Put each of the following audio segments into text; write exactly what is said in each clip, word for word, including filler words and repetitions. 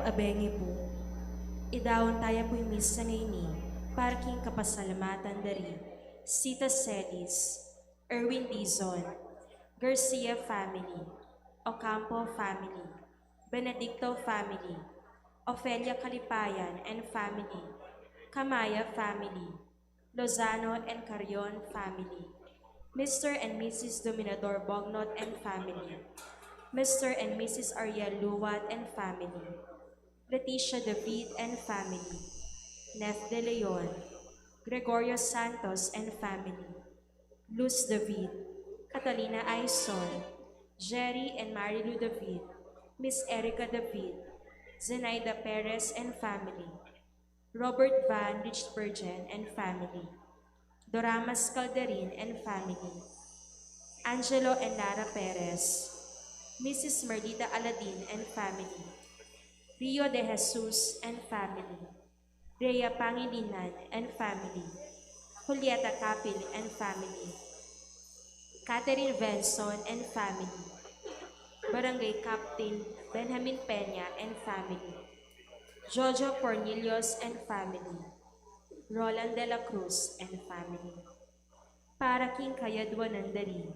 Abeng i pu. Idaun taya pu ing misa ngeni para king kapasalamatan da ri Sita Celis, Erwin Dizon, Garcia family, Ocampo family, Benedicto family, Ofelia Kalipayan and family, Kamaya family, Lozano and Carrion family, Mister and Missus Dominador Bognot and family, Mister and Missus Ariel Luwat and family, Leticia David and family, Neth De Leon, Gregorio Santos and family, Luz David, Catalina Aison, Jerry and Marilu David, Miss Erica David, Zenaida Perez and family, Robert Van Richburgen and family, Doramas Calderin and family, Angelo and Lara Perez, Missus Merlita Aladin and family, Rio de Jesus and family, Rhea Pangilinan and family, Julieta Capil and family, Catherine Venson and family, Barangay Captain Benjamin Peña and family, Jojo Cornelius and family, Roland de la Cruz and family. Para king kayadwanan da ri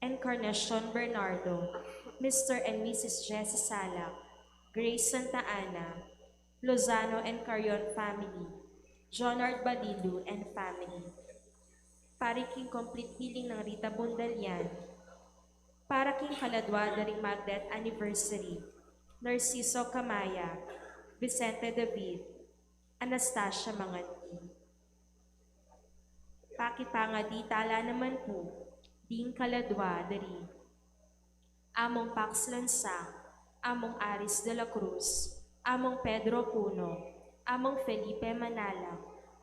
Encarnacion Bernardo, Mister and Missus Jessie Salak, Grace Santa Ana, Lozano and Carrion family, Jonard Balilu and family. Para king complete healing nang Rita Bundalian. Para king kaladwa da ring mag-death anniversary, Narciso Camaya, Vicente David, Anastasia Manganti. Pakipangadi tala naman pu ding kaladwa da ri Among Pax Lansang, Among Aris de la Cruz, Among Pedro Puno, Among Felipe Manalang,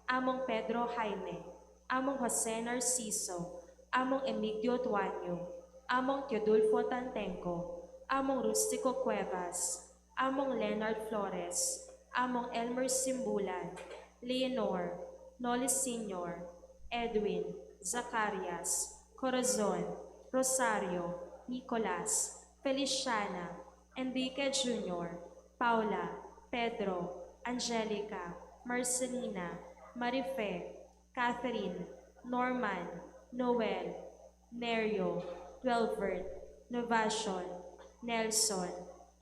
Among Pedro Jaime, Among Jose Narciso, Among Emigdio Tuaño, Among Teodulfo Tantengco, Among Rustico Cuevas, Among Leonard Flores, Among Elmer Simbulan, Leonor, Noli Senior, Edwin, Zacarias, Corazon, Rosario, Nicolas, Feliciana, Enrique Junior, Paula, Pedro, Angelica, Marcelina, Marife, Catherine, Norman, Noel, Nerio, Twelvert, Novacion, Nelson,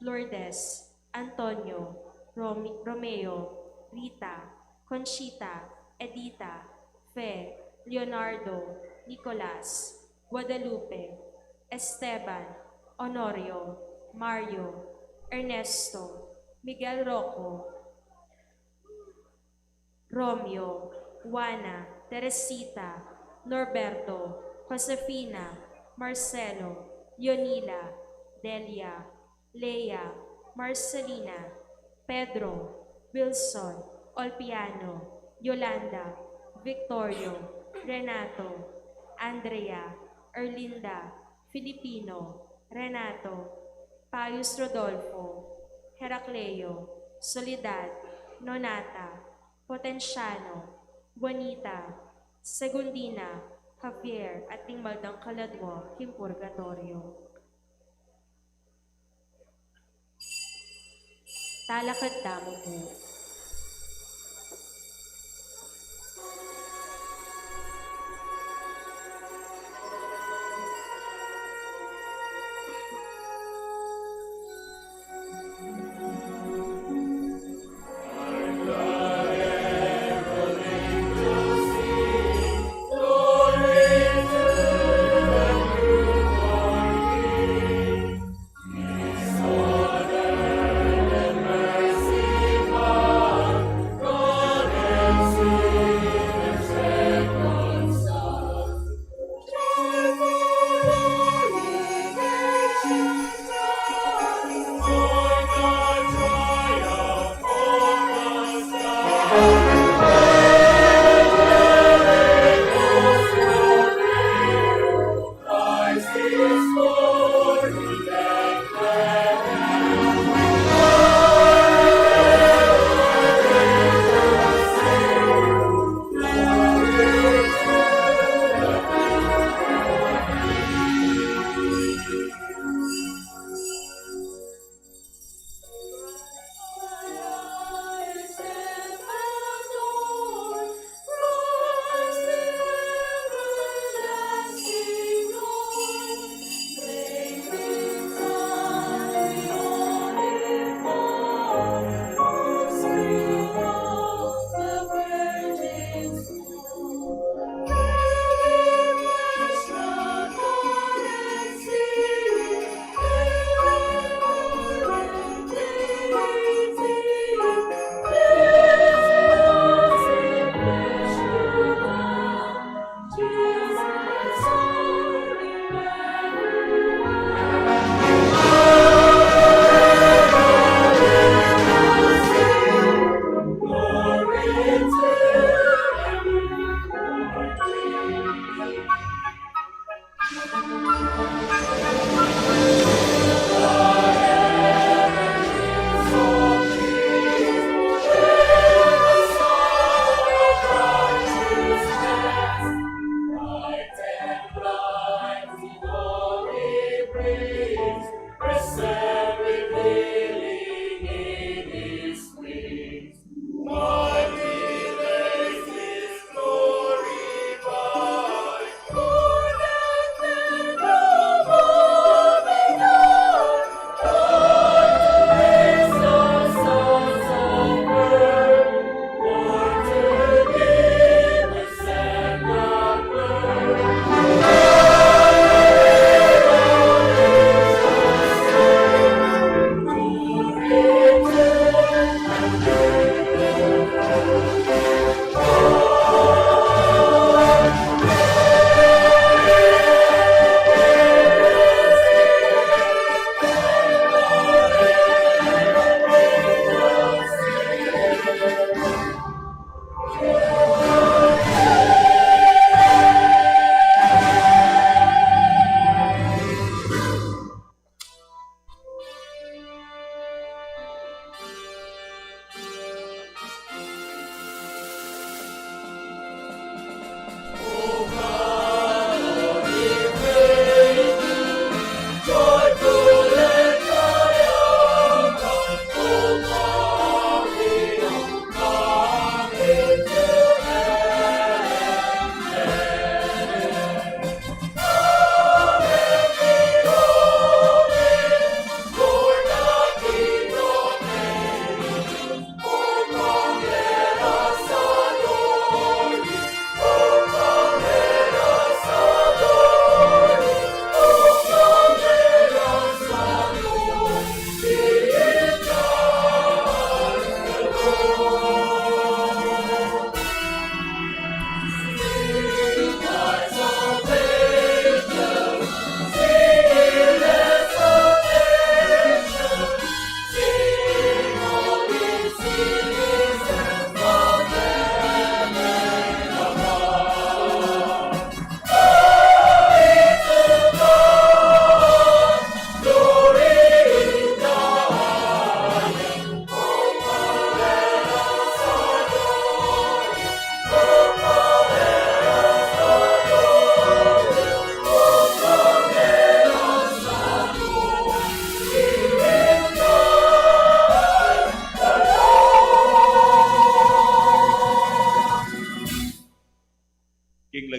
Lourdes, Antonio, Romi-, Romeo, Rita, Conchita, Edita, Fe, Leonardo, Nicolas, Guadalupe, Esteban, Honorio, Mario, Ernesto, Miguel Rocco, Romeo, Juana, Teresita, Norberto, Josefina, Marcelo, Leonila, Delia, Lea, Marcelina, Pedro, Wilson, Olpiano, Yolanda, Victorio, Renato, Andrea, Erlinda, Filipino, Renato, Pius Rodolfo, Heracleo, Soledad, Nonata, Potenciano, Juanita, Segundina, Javier, at ding mal dang kaladwa king purgatorio. Talakad tamu pu.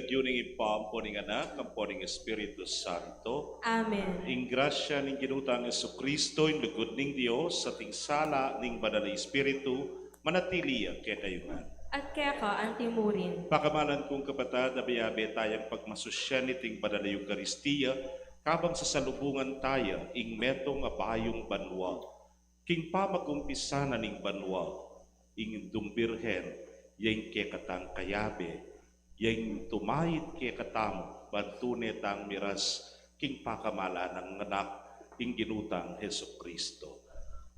Lagyu ning Ibpa, ampo ning Anak, ampo ning Espiritu Santo. Amen. Ing grasya ning Ginu tang Jesucristo, ing lugud ning Dios, at ing sala ning Banal a Espiritu, manatili ya kekayu ngan. At keka antimurin. Pakamalan kung kapatad, abe-abe tayang pagmasusyan iting Banal a Eukaristia, kabang sasalubungan taya ing metung a bayung banua. King pamag-umpisa na ning banua, ing Indung Birhen, ya ing kekatang kayabe, ya ing tumaid kekatamu, ban tune tang miras king pakamalan nang Anak, ing Ginu tang Jesucristo.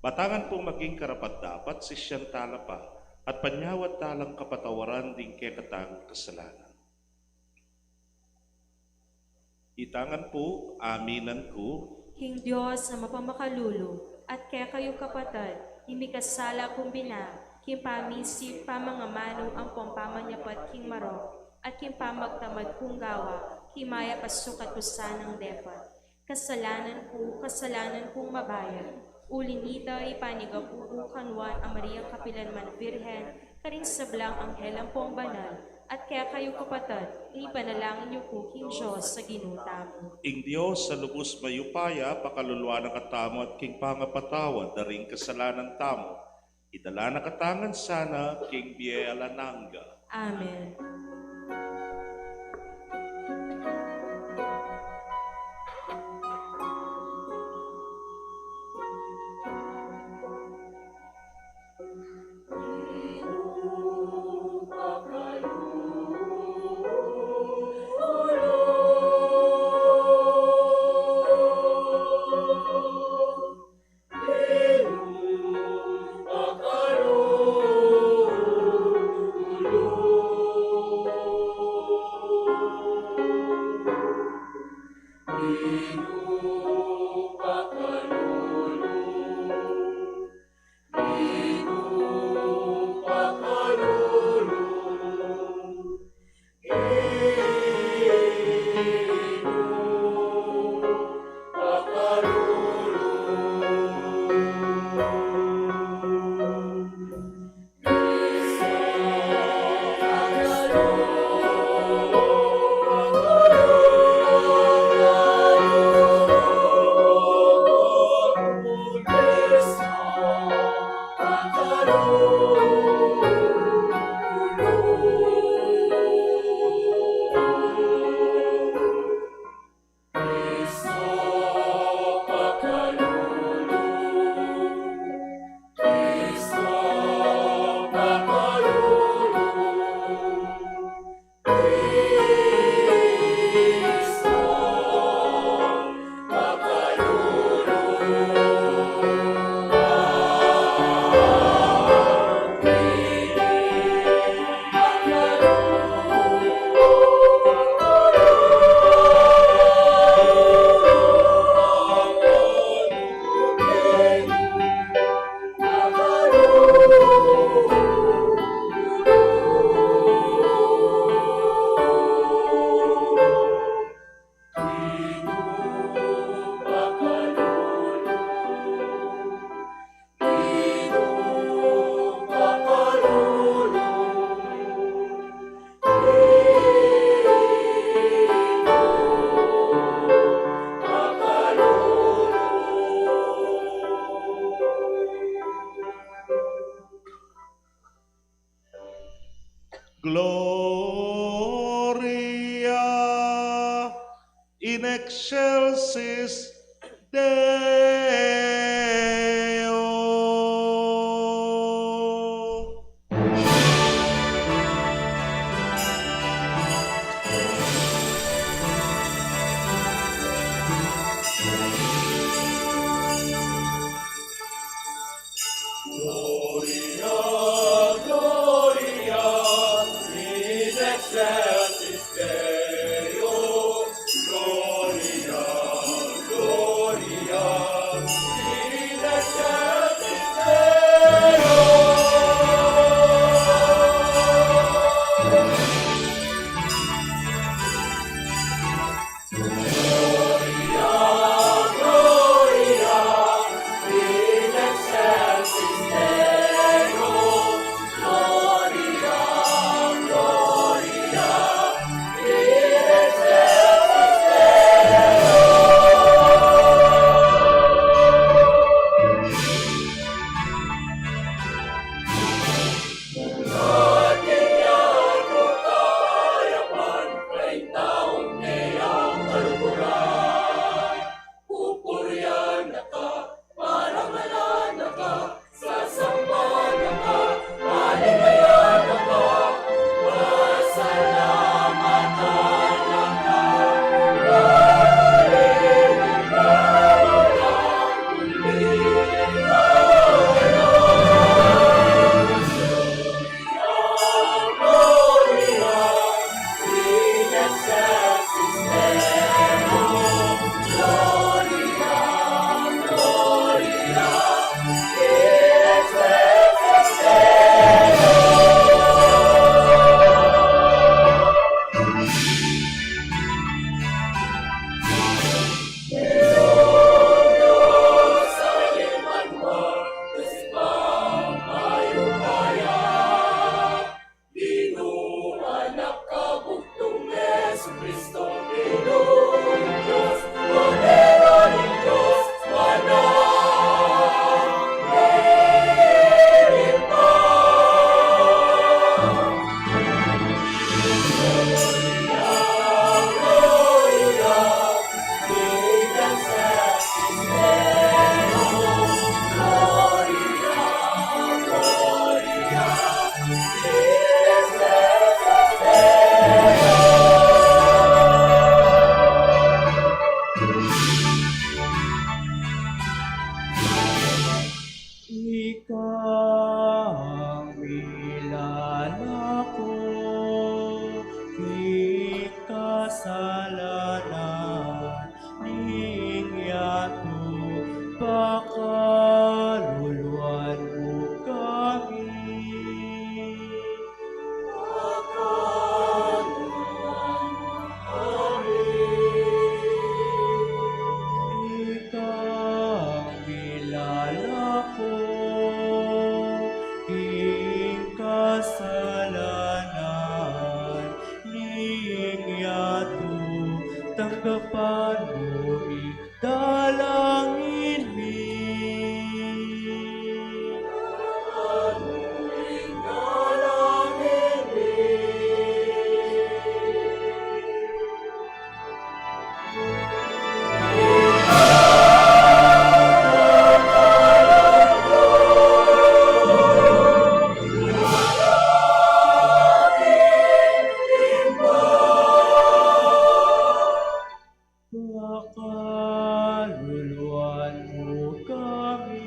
Batangan pung maging karapat-dapat, sisian tala pa, at panyawad talang kapatawaran ding kekatang kasalanan. Itang ngan pu, aminan ku. King Dios a mapamakalulu, at kekayu kapatad, ing mikasala kung bina, king pamisip, pamangamanu, ampong pamanyapat king marok, at king pamagtamad kung gawa, king mayap a sukat ku sanang depat. Kasalanan ku, kasalanan kung mabayat. Uli nita, ipanyawad ku pu kang Nuan a Maria, kapilan man a Birhen, karing sablang anghel ampong banal, at kekayu kapatad, ipanalangin yu ku king Dios a Ginu tamu. Ing Dios a lubus mayupaya, pakaluluan na katamu at king pangapatawad da ring kasalanan tamu, idala na katamu ngan sana king bie alang angga. Amen. Gloria in excelsis Deo. Gloria, Gloria in excelsis Deo. Gloria, Gloria Ala ku king kasalanan ning yatu, pakaluluan mu kami. Ikang milalako king kasalanan ning yatu, tanggapan mu ing dalangin mi. Pakaluluan mu kami.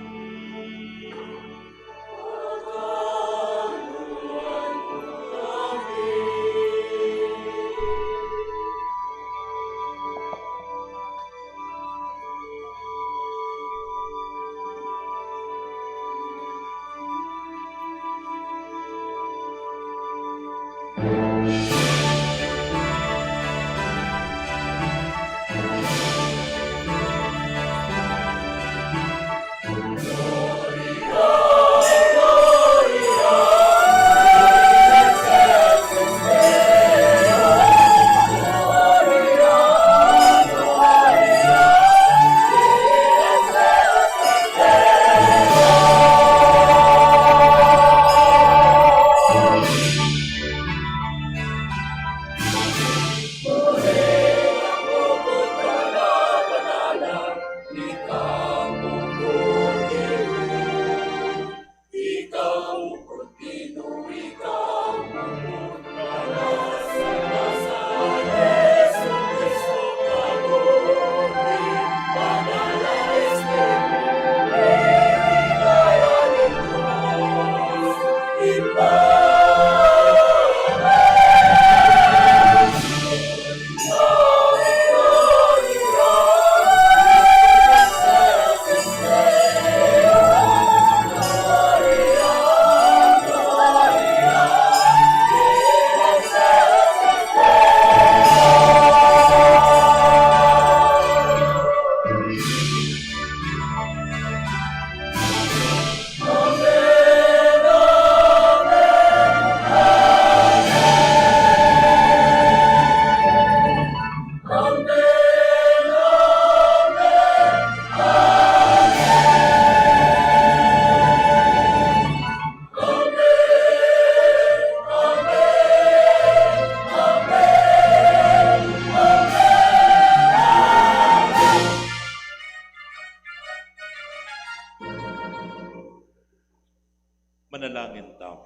Manalangin tamu.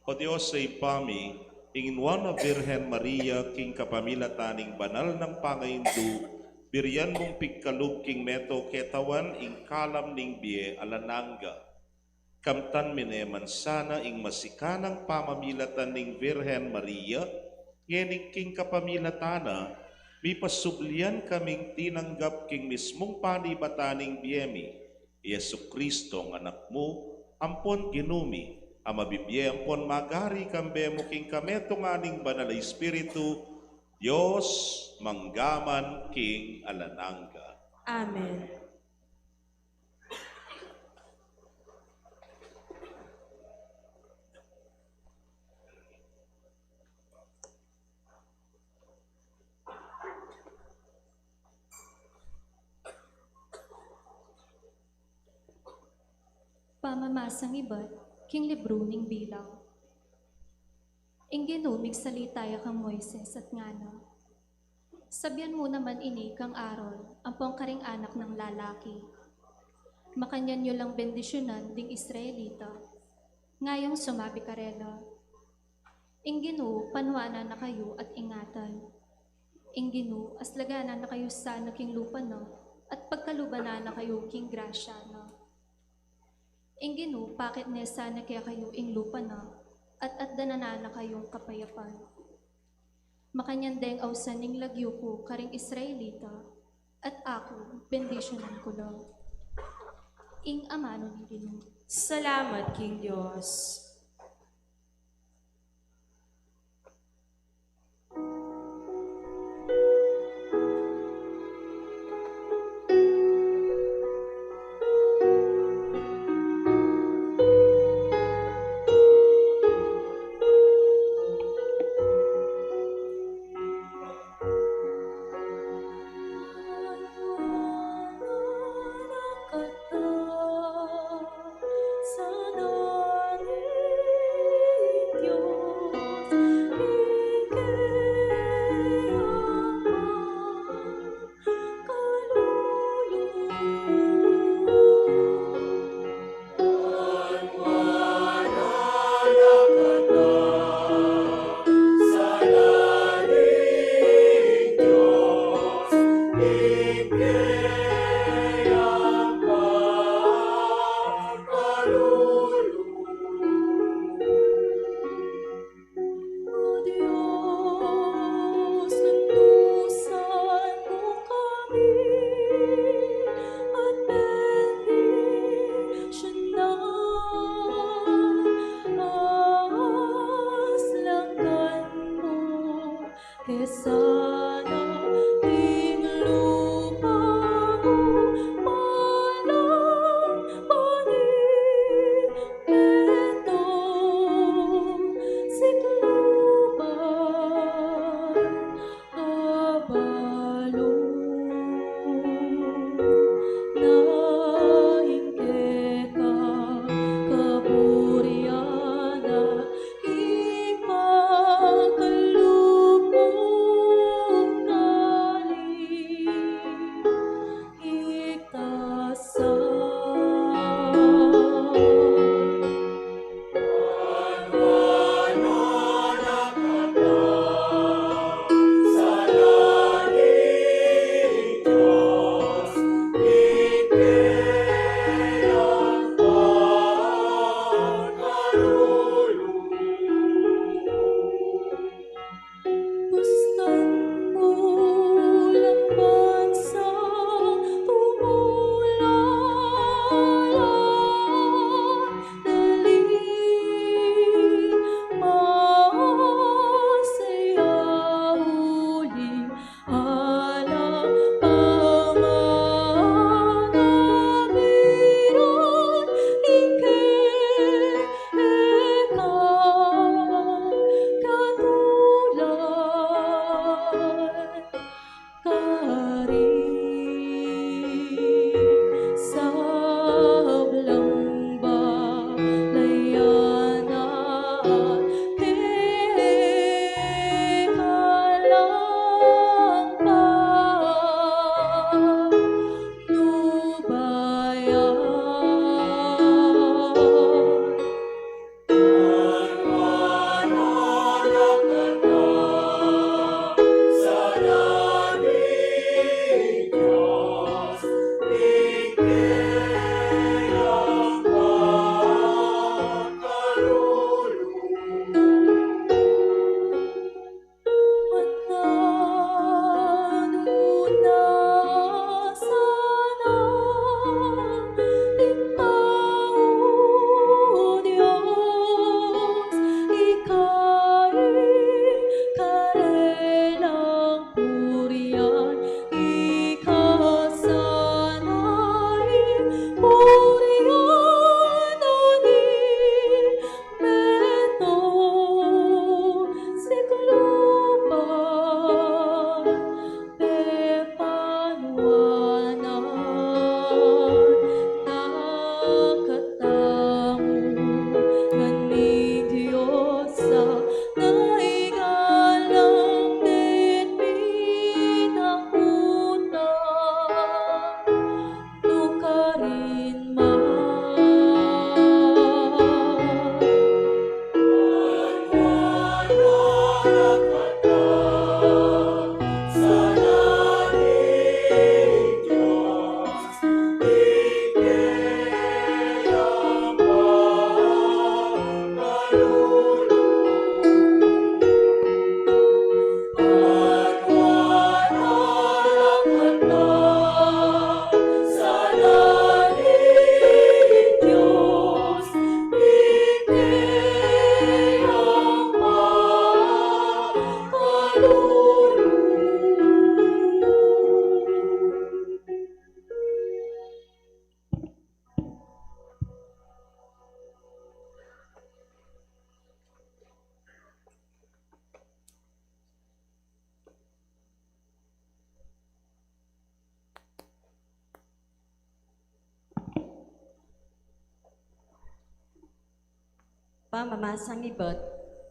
O Dios a Ibpa mi, ing Nuan a Birhen Maria, king kapamilatan ning banal nang pangaindu, birian mung pigkalub king meto ketawan ing kalam ning bie alang angga. Kamtan mi ne man sana ing masikanang pamamilatan ning Birhen Maria, ngening king kapamilatan na, mipasublian kaming tinanggap king mismung panibatan ning bie mi, i Jesucristo a Anak mu, ampon Ginu mi, a mabibie ampon magari kambe mu king kametungan ning Banal a Espiritu, Dios, mangga man king alang angga. Amen. Pamamasang ibat king libru ning Bilang. Ing Ginu migsalita ya kang Moises at ngana, Sabian mu naman ini kang Aaron, ampon karing anak nang lalaki. Makanyan yu lang bendisyunan ding Israelita. Ngayong sumabi karela, Ing Ginu panuanan na kayu at ingatan. Ing Ginu aslaganan na kayu sana king lupa na, at pagkaluban na kayu king grasya na. Ing Ginu pakit ne sana kekayu ing lupa na, at atdanan na kayung kapayapan. Makanyan deng ausan ning lagyu ku karing Israelita, at aku bendisyunan ku la. Ing amanu ning Ginu. Salamat king Dios. Pamamasang ibat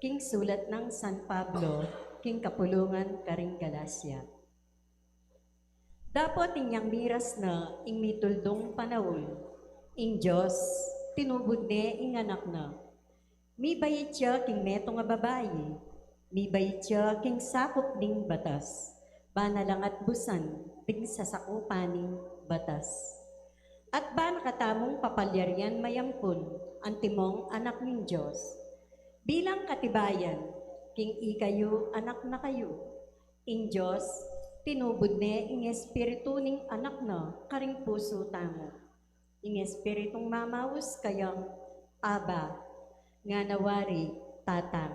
king sulat nang San Pablo king kapulungan karing Galacia. Dapot inyang miras na ing mituldung panaun, ing Dios tinubud ne ing Anak na. Mibait ya king metung a babai, mibait ya king sakup ning batas, bana lang at busan ding sasakupan ning batas. At bana katamung papalyarian mayampun antimong anak ning Dios. Bilang katibayan, king ikayu anak na kayu, ing Dios tinubud ne ing Espiritu ning Anak na karing pusu tamu. Ing Espiritung mamaus kayang, "Abba," ngana wari, "Tata."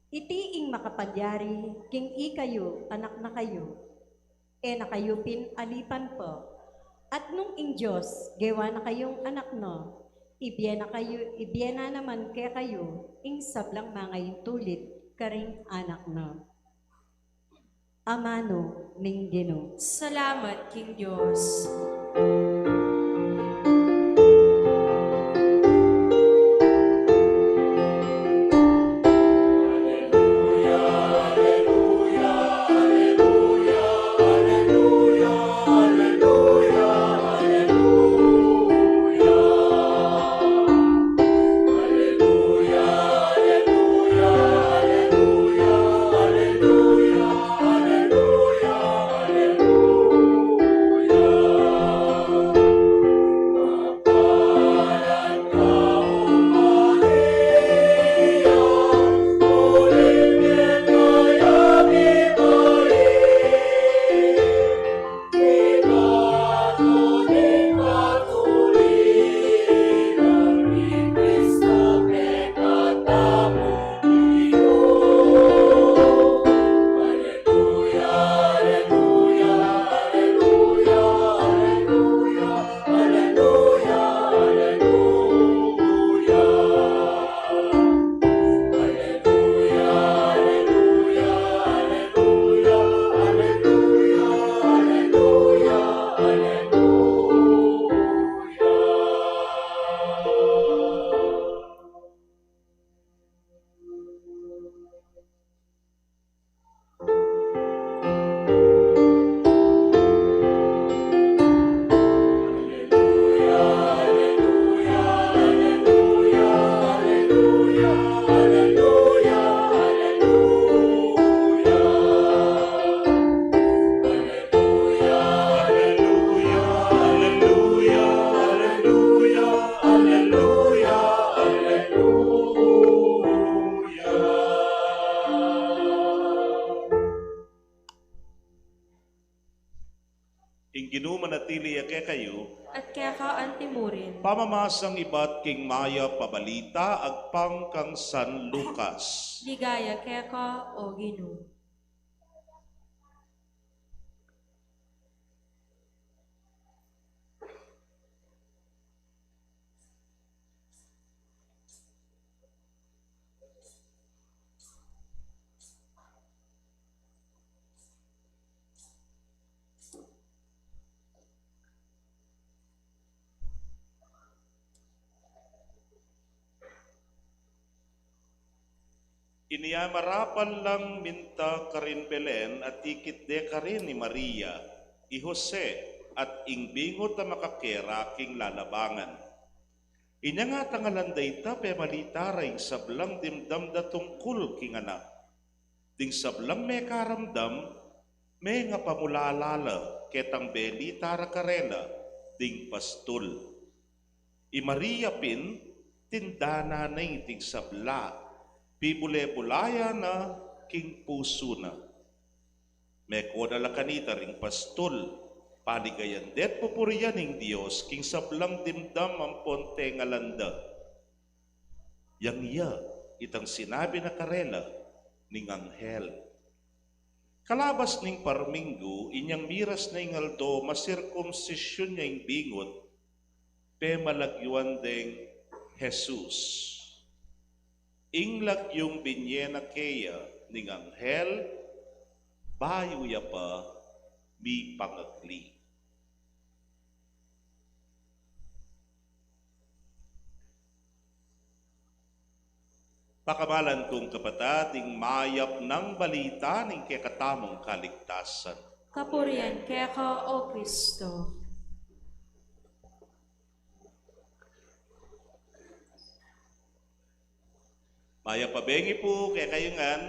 Iti ing makapalyari king ikayu anak na kayu. E na kayu pin alipan pa. At nung ing Dios gewa na kayung anak na, ibie na kayu, ibie na naman kekayu ing sablang mangaintulid karing anak na. Amanu ning Ginu. Salamat king Dios. Ing Ginu manatili ya kekayu. At keka antimurin. Pamamasang ibat king mayap a balita agpang kang San Lucas. Ligaya keka, o Ginu. Inya marapal lang minta karin Belen, at ikit de karin i Maria, i Jose, at ing bingut a makakera king lalabangan. Inya nga tangalan da ita, pemalita ra ing sablang dimdam da tungkul king anak. Ding sablang mekaramdam, mengapamulala la ketang belita ra karela ding pastul. I Maria pin, tindanan na iting sabla, pibule-bulayan na king pusu na. Meko da la kanita ring pastul, paligayan de't pupurian ing Dios king sablang dimdam ampon tengalan da. Yang iya itang sinabi na karela ning anghel. Kalabas ning parminggu, inyang miras na ing aldo, masirkumsisyun ya ing bingut, pemalagyuan deng Jesus. Ing lagyung binye na keya ning anghel, bayu ya pa mipangagli. Pakamalan kung kapatad, ing mayap nang balita ning kekatamung kaligtasan. Kapurian keka, O Kristo. Mayap a bengi pu kekayu ngan.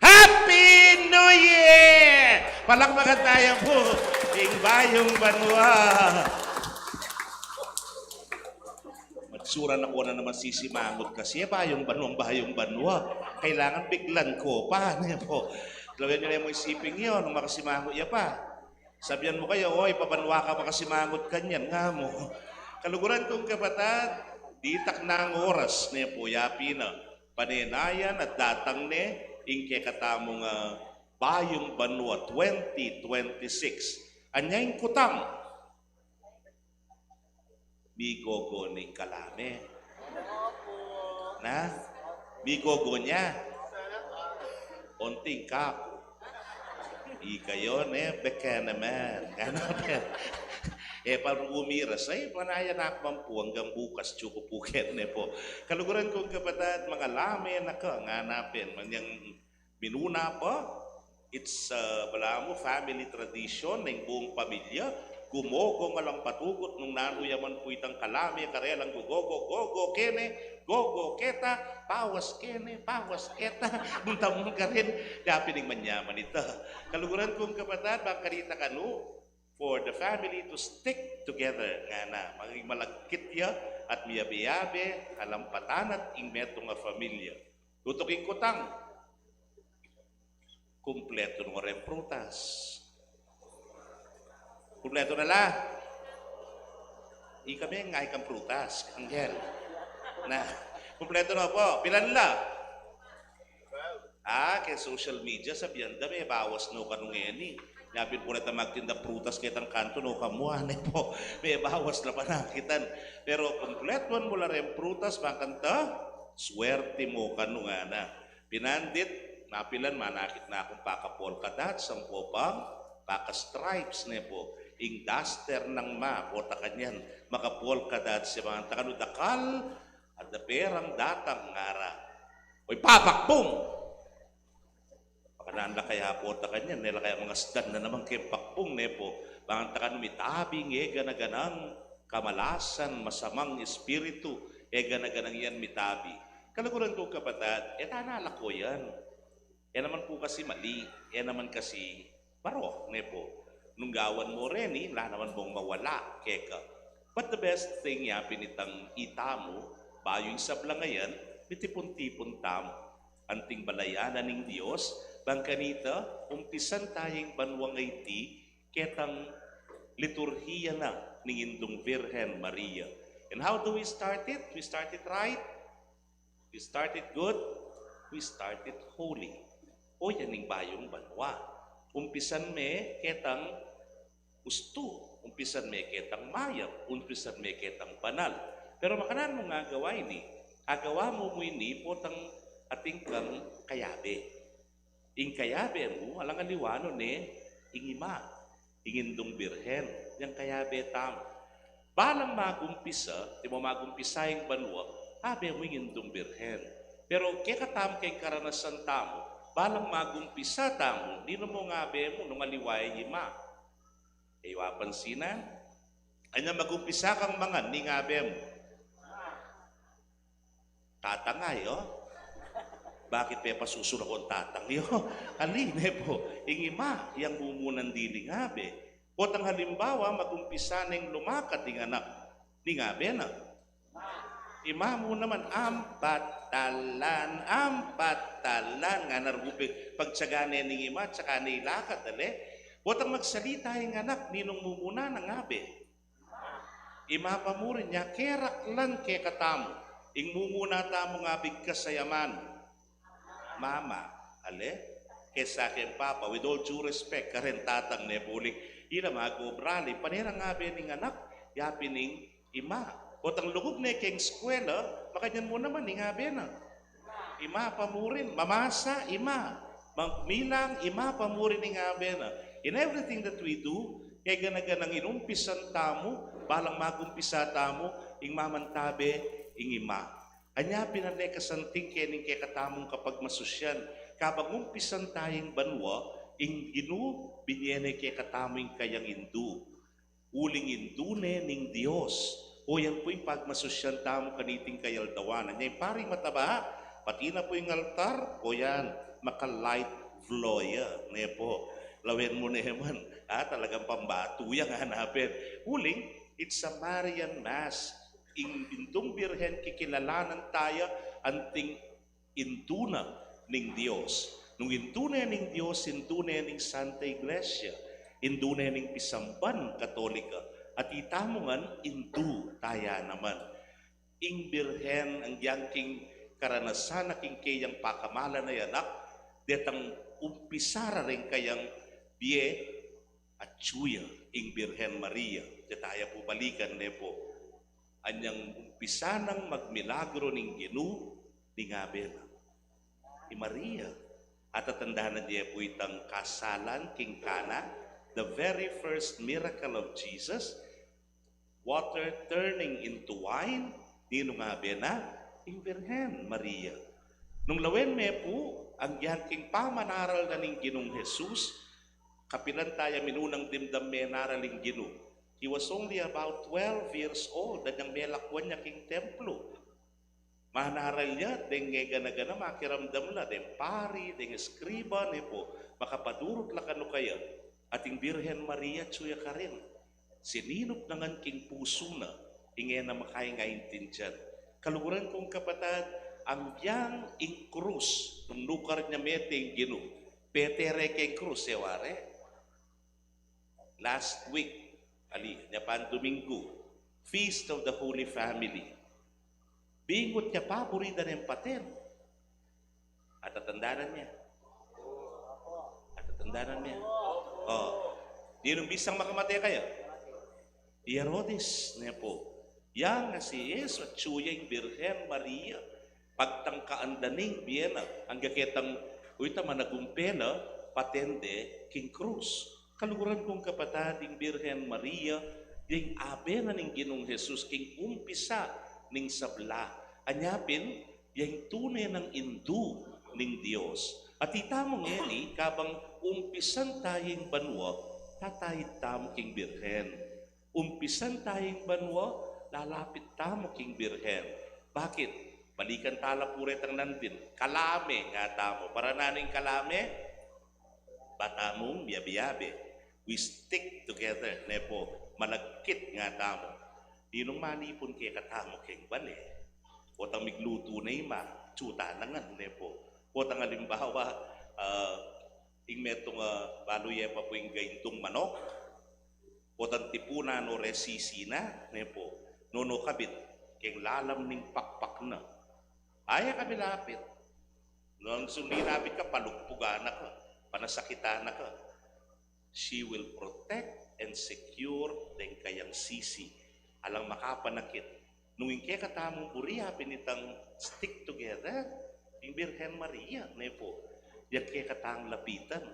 Happy New Year! Palakpakan taya pu ing bayung banua. Matsura na ku na naman sisimangut kasi, e, bayung banuang bayung banua. Kailangan biglan ku pa, ne pu. Lawen yu ne mu isipin yu, nung makasimangut ya pa. Sabian mu kaya, "Oy, pabanua ka makasimangut kanyan," nga mu. Kaluguran kung kapatad, ditak nang oras ne pu, yapin na. Panenayan at datang ne ing kekatamung, ah, bayung banua twenty twenty-six. Anya ing kutang? Migogo ne ing kalame? Na? Migogo ne? Onting kaku. Ikayu ne, beka naman. Ngana pin. E, pag umiras, ay, manaya na ku man pu anggang bukas, tsuku pu kene pu. Kaluguran kung kapatad, mangalame na ka, ngana pin, manyang minuna pa. It's, ah, balamu family tradition ning buung pamilya. Gumogo, alang patugut nung nanu ya man pu itang kalame, karelang gugogo, gogo kene, gogo keta, bawas kene, bawas keta. Nung tamung karin, yapin ing manyaman ita. Kaluguran kung kapatad, bang kanita kanu, for the family to stick together, ngana, maging malagkit ya at miyabe-yabe, alang patanat ing metung a pamilya. Tutuking kutang. Kumpletu no reng prutas? Kumpletu na la? Ikami, ngana kang prutas, Angel. Na, kumpletu na pu. Pilan la? Ah, keng social media, sabian da, mebawas no kanu ngeni. Yapin pu reta magtindang prutas ketang kantu, no kamu, ne pu. Mebawas la panakitan. Pero kumpletuan mu la reng prutas, bang kanita, swerte mu kanu, ngana. Pinandit, mapilan, manakit na kung paka-polka dots, sampu pang paka-stripes, ne pu. Ing duster nang ma, pota kanyan, maka-polka dots ya, bang kanita kanu, dakal, ada perang datang, ngara. Oy, papakpung! Makananu la kaya pota kanyan, ne la kaya mangasdan na naman keng pakpung, ne pu. Bang kanita kanu, mitabi ing e gana-ganang kamalasan, masamang espiritu, e gana-ganang yan mitabi. Kaluguran kung kapatad, e ta na lakuan. E naman pu kasi mali, e naman kasi barok, ne pu. Nung gawan mu reni, ala naman bung mawala keka. But the best thing, yapin itang itamu, bayu ing sablang ayan, mitipun-tipun tamu. Anting balayan na ning Dios, bang kanita, umpisan taya ing banuang iti, ketang liturhiya na ning Indung Birhen Maria. And how do we start it? We start it right. We started good, we started holy. O, yan ing bayung banua. Umpisan me ketang ustu, umpisan me ketang mayap, umpisan me ketang banal. Pero makananu mung agawa ini? Agawa mu mu ini potang atin kang kayabe. Ing kayabe mu, alang aliwa no ne ing ima, ing Indung Birhen, yang kayabe tamu. Balang magumpisa, antimo magumpisa ing banua, abe mu ing Indung Birhen. Pero kekatamu, keng karanasan tamu, balang magumpisa tamu, ninu mung abe mu nung aliwa ing ima? E yu apansinan? Anya magumpisa kang mangan, ning abe mu? Tatang, ayo. Bakit pepasusu na kung tatang, yo? Ali, ne pu, ing ima, yang mumunan diling abe. Potang halimbawa, magumpisa neng lumakad ing anak, ning abe na? Ima mu naman, ampatalan, ampatalan, ngana ruguping pagtyaga ne ning ima, tsaka ne ilakad, ale? Potang magsalita ing anak, ninung mumuna nang abe? Ima pa murin. Nya keraklan kekatamu, ing mumuna tamung abig kasayaman, mama, ale, kesa keng papa. With all due respect, karen tatang, ne pu, uling ila magobrali, pane rang abe ning anak, yapin ing ima. Potang lugud ne keng eskwela, makanyan mu naman, ing abe na? Ima pa murin. Mamasa, ima. Magmilang, ima pa murin ing abe na. In everything that we do, keng gana-ganang inumpisan tamu, balang magumpisa tamu, ing mamantabe, ing ima. Anya pin, e kasanting keni ing kekatamung kapagmasusyan, kabang umpisan taya ing banua, ing Ginu binie ne kekatamu ing kayang indu. Uling indu ne ning Dios. O yan pu ing pagmasusyan tamu kaniting kayaldawan. Anya ing pari mataba, pati na pu ing altar, o yan, maka-light flow ya, ne pu. Lawen mu ne man, ah, talagang pambatu ya, ngana pin. Uling, it's a Marian Mass. Ing Indung Birhen kikilalanan taya anting indu na ning Dios. Nung indu ne ning Dios, indu ne ning Santa Iglesia, indu ne ning pisamban Katolika, at itamu ngan indu taya naman. Ing Birhen, agyang king karanasan na king keyang pakamalan a anak, detang umpisa ra ring kayang bie, atyu ya ing Birhen Maria. Detaya pu balikan ne pu. Anyang umpisa nang magmilagro ning Ginu, ning abe na i Maria. Atatandanan ye pu itang kasalan king Cana, the very first miracle of Jesus, water turning into wine, ninung abe na? Ing Birhen Maria. Nung lawen me pu, agyang king pamanaral na ning Ginung Jesus, kapilan taya minunang dimdam menaral ing Ginu? He was only about twelve years old, anyang melakwan ya king templo. Manaral ya, deng ngegana-gana makiramdam la, deng pari, deng eskriba, ne pu, makapadurut la kanu kaya. At ing Birhen Maria, atyu ya karin. Sininup na ngan king pusu na, ing e na makaintindian. Kaluguran kung kapatad, agyang ing krus, nung nukar ne mete ing Ginu, pete re keng krus, e ware. Last week, ali, nya pang Domingo, Feast of the Holy Family. Bingut ya pa, buri da neng paten. Atatandanan me? Atatandanan me? O. Ninung bisang makamate kaya? I Herodes, ne pu. Yang a si Yesu, atyu ya ing Birhen Maria. Pagtangkaan da ning bie na, angga ketang, uy, ta managumpe na, paten de king krus. Kaluguran kung kapatad, ing Birhen Maria, deng abe na ning Ginung Jesus king umpisa ning sabla. Anya pin, yang tune nang indu ning Dios. At itamu ngeni, kabang umpisan taya ing banua, tataid tamu king Birhen. Umpisan taya ing banua, lalapit tamu king Birhen. Bakit? Balikan tala pu retang nandin. Kalame, ngatamu. Para nanu ing kalame? Ba tamung miyabe-yabe. We stick together, ne pu. Malagkit, ngatamu. Ninung manipun kekatamu keng bale? Potang miglutu ne i ma, atyu ta na ngan, ne pu. Potang alimbawa, ah, ing metung a balu ye pa pu ing gaintung manok, potang tipunan no re sisi na, ne pu, nono kabit keng lalam ning pakpak na. Aya ka milapit. Nung sundin abit ka, palugpugan na ka, panasakitan na ka. She will protect and secure deng kayang sisi. Alang makapanakit. Nung ing kekatamung buri, apin itang stick together, ing Birhen Maria, ne pu, yang kekatang lapitan.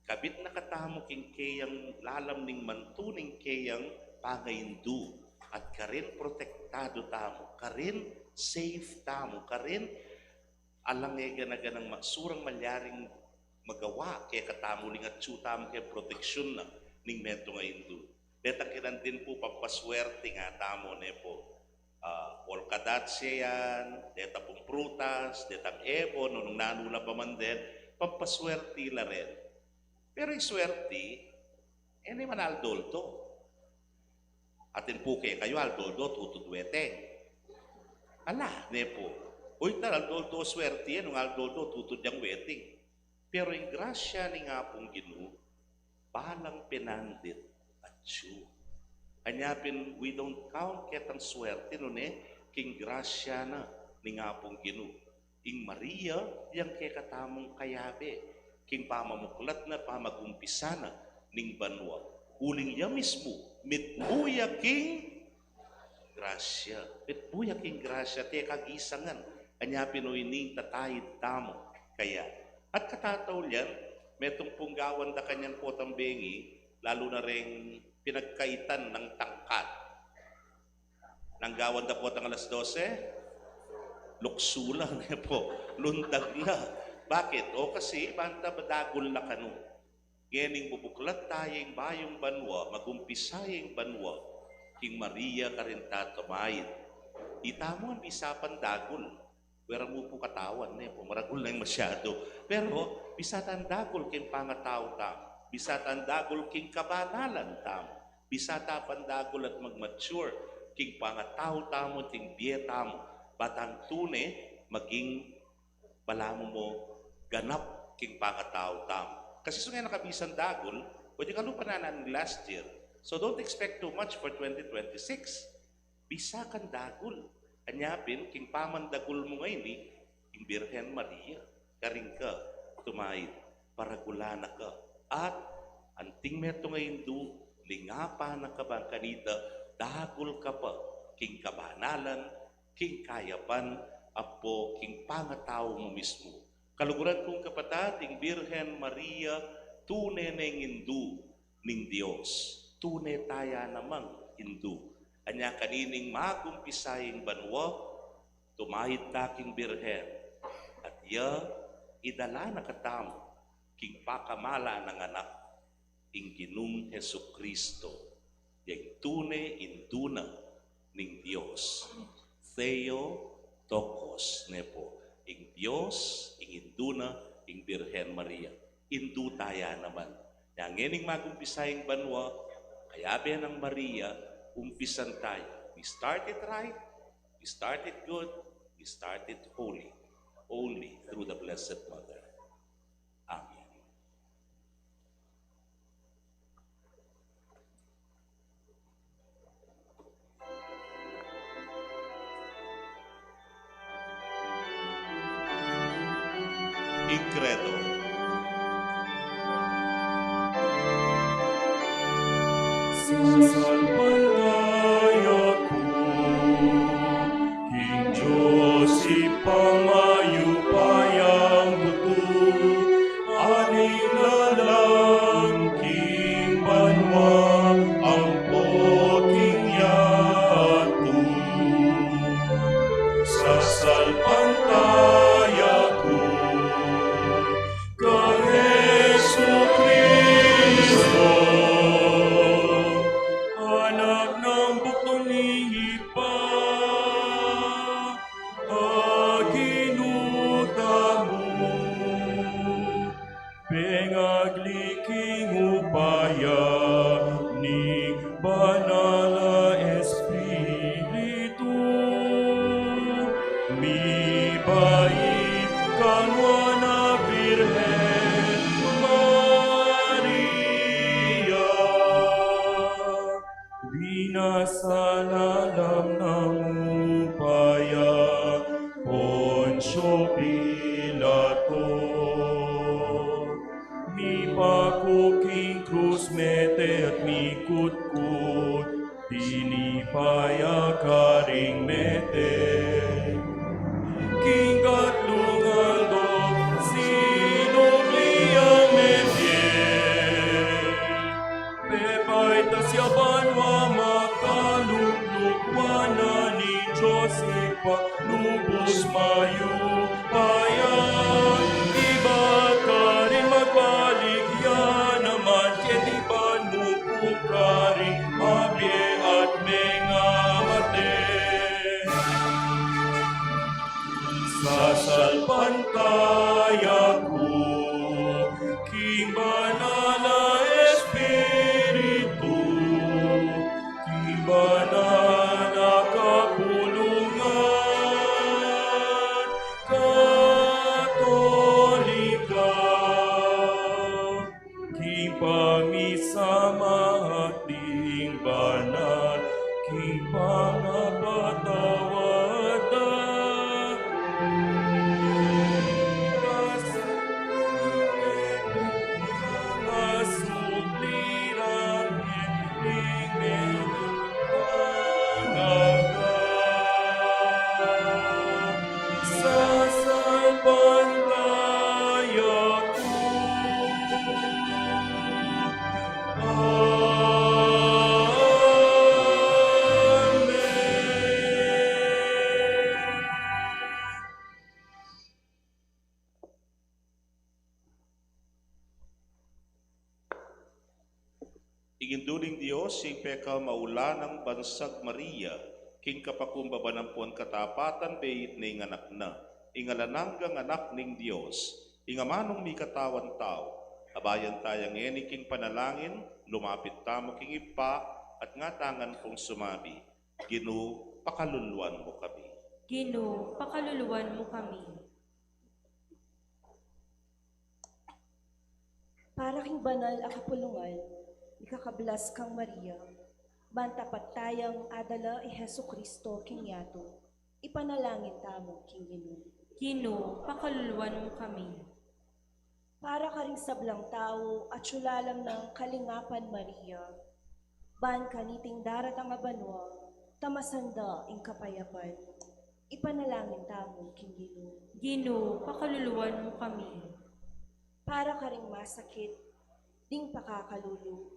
Kabit na katamu king keyang lalam ning mantu ning keyang pangaindu. At karin protektadu tamu, karin safe tamu, karin alang e gana-ganang ma-, surang malyaring magawa kekatamu ning atyu tamu keng proteksyun na ning metung a indu. Detang kinandin pu pampaswerti, ngatamu, ne pu. Ah, polka dots ya yan, deta pung prutas, detang ebon, nung nanu na pa man den, pampaswerti la ren. Pero ing swerti, e ne man aldo-aldo. Atin pu kekayu aldo-aldo tutud weteng? Ala, ne pu. Uy, ta aldo-aldo swerti yan, nung aldo-aldo tutud yang weteng. Pero ing grasya ning Apung Ginu, balang penandit atyu. Anya pin, we don't count ketang swerte, nune, king grasya na ning Apung Ginu. Ing Maria, yang kekatamung kayabe, king pamamuklat na, pamagumpisa na ning banua. Uling ya mismu, mitmu ya king grasya. Mitmu ya king grasya, teka gisangan. Anya pin, o ini, tataid tamu kaya. At katataulian, metung pung gawan da kanyan potang bengi, lalu na reng pinagkaitan nang tangkad. Tanggawan da pu tang alas dose? Luksu la, ne pu. Lundag la. Bakit? O kasi, banta ba dagul la kanu. Ngening bubuklat taya ing bayung banua, magumpisa ya ing banua, king Maria karin ta tumaid. Ita mu, bisa pan dagul. Wera mu pu katawan, ne pu, maragul na ing masyadu. Pero, bisa tang dagul king pangatau tamu. Bisa tang dagul king kabanalan tamu. Bisa ta pan dagul at mag-mature king pangatau tamu, king bie tamu. Ba tang tune maging balamu mu ganap king pangatau tamu. Kasi sungay na kabisang dagul, pwede kalupa na ning last year. So don't expect too much for twenty twenty-six. Bisa kang dagul. Anya pin, king pamandagul mu ngeni, ing Birhen Maria, karin ka tumaid, paragulan na ka. At anting metung a indu, lingapan na ka bang kanita, dagul ka pa, king kabanalan, king kayapan, ampo king pangatau mu mismu. Kaluguran kung kapatad, ing Birhen Maria, tune neng indu ning Dios. Tune taya namang indu. Anya kanining magumpisa ing banua, tumaid ta king Birhen. At ya, idala na katamu, king pakamalan nang anak, ing Ginung Jesucristo, ya ing tune indu na ning Dios. Theotokos, ne pu. Ing Dios, ing indu na, ing Birhen Maria. Indu taya naman. Ya ngening magumpisa ing banua, kayabe nang Maria, umpisan taya. We started right, we started good, we started holy. Only through the Blessed Mother. Amen. Ing Credo. Sasalpantaya ku king Dios Ibpang mayupayang tutu, aning lalam king banua ampo king yatu. Sasalpantaya ku kang Jesucristo, Anak nang bugtung ning Ibpa, a Ginu tamu, pengagli king upaya ning Banal a Espiritu, mibait kang Nuan a Birhen Maria, binasa lalam nang upayang Poncio Pilato, mipaku king krus, mete at mikutkut, tinipa ya karing mete. King katlung aldo, sinubli yang mebie. Pepaitas ya banua, makalukluk wanan ning Dios Ibpa lubus mayupaya. Ibat karin magbalik ya naman keti ban mupu karing mabie at mengamate. Sasalpantaya ku king Banal a Espiritu, king banal a kapulungan Katolika, king pamisamak ding banal, king pangapatawad da. Ing Indu ning Dios, ing pekamaulagang bansag Maria, king kapakumbaban ampon katapatan beit ne ing anak na, ing alang anggang Anak ning Dios, ing amanung mikatawan tau. Abayan taya ngeni king panalangin, lumapit tamu king Ibpa, at ngatamu ngan pung sumabi, Ginu, pakaluluan mu kami. Ginu, pakaluluan mu kami. Para king banal a kapulungan, ikakablas kang Maria, ban tapat tayang adala i Jesucristo king yatu, ipanalangin tamu king Ginu. Ginu, pakaluluan mu kami. Para karing sablang tau a atyu lalam nang kalingapan Maria, ban kaniting daratang a banua, tamasan da ing kapayapan, ipanalangin tamu king Ginu. Ginu, pakaluluan mu kami. Para karing masakit, ding pakakalulu,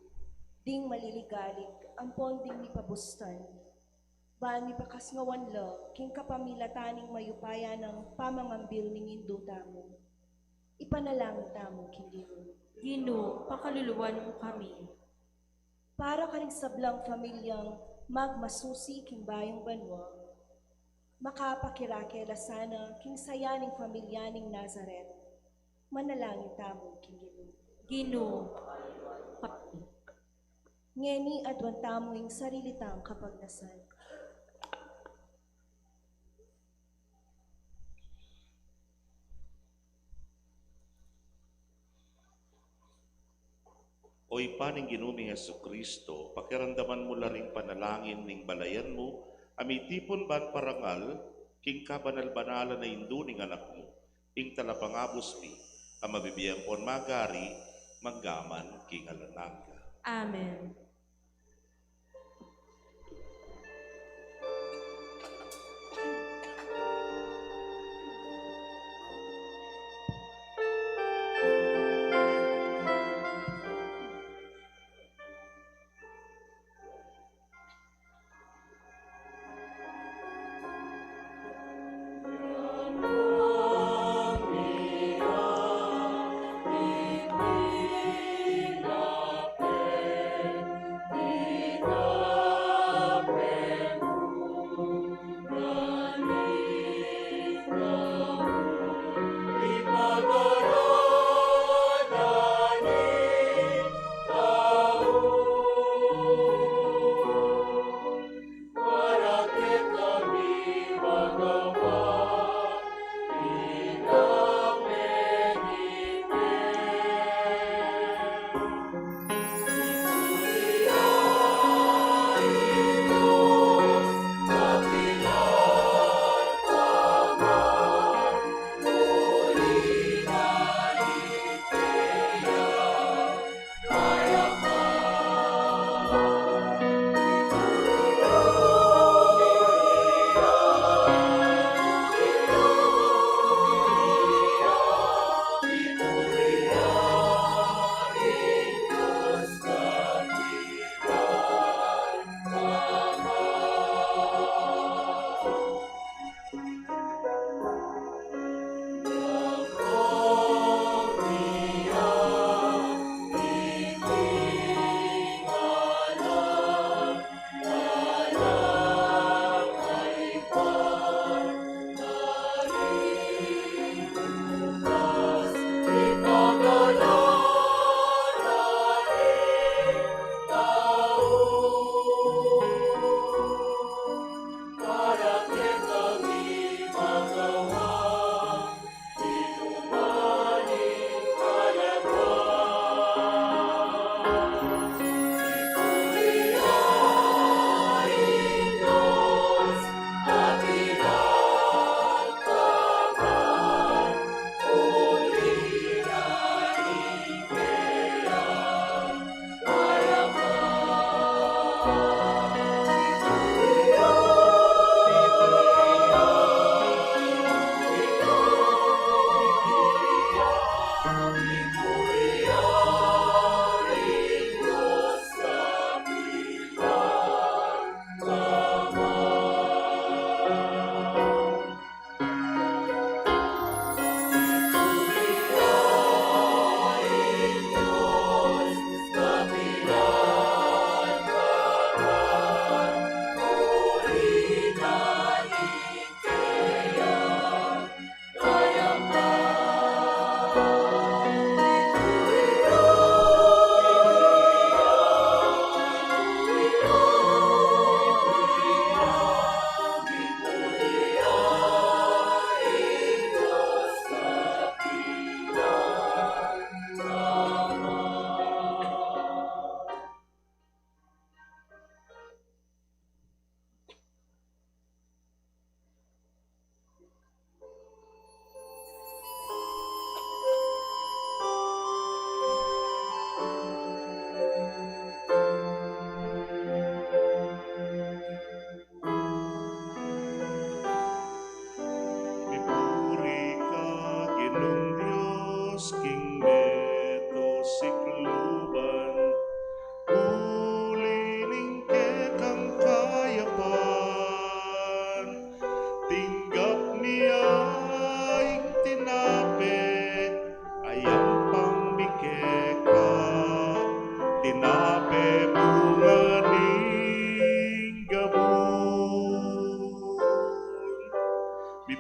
ding maliligalig, ampon ding mipabustan, ban mipakasngawan la king kapamilatan ning mayupaya nang pamangambil ning Indu tamu, ipanalangin tamu king Ginu. Ginu, pakaluluan mu kami. Para karing sablang familiang magmasusi king bayung banua, makapakirake la sana king saya ning familia ning Nazaret, manalangin tamu king Ginu. Ginu, pakaluluan mu kami. Ngeni aduan tamu ing sarili tang kapagnasan. O Ibpa ning Ginu ming Jesucristo, pakiramdaman mu la ring panalangin ning balayan mu, a mitipun ban parangal king kabanal-banalan a Indu ning Anak mu, ing Talapangabus mi, a mabibie ampon magari, mangga man king alang angga. Amen.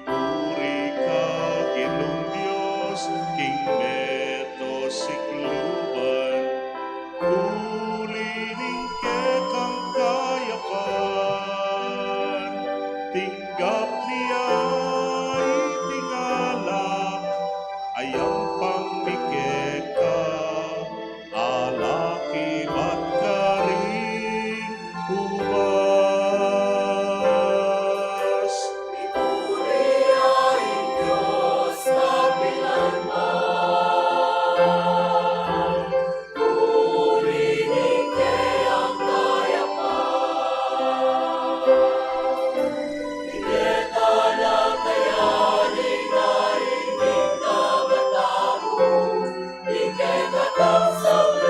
Puri ka, Ginung Dios, king meto sikluban, uli ning kekang kayapan, tinggap mi ya iting alak a yampang mi keka, alak ibat karing ubas. Ipuri ya ing Dios kapilanman. Uli ning keyang kayapan, ing kekang kayapan, ing kekang kayapan, ing kekang kayapan, ing kekang kayapan,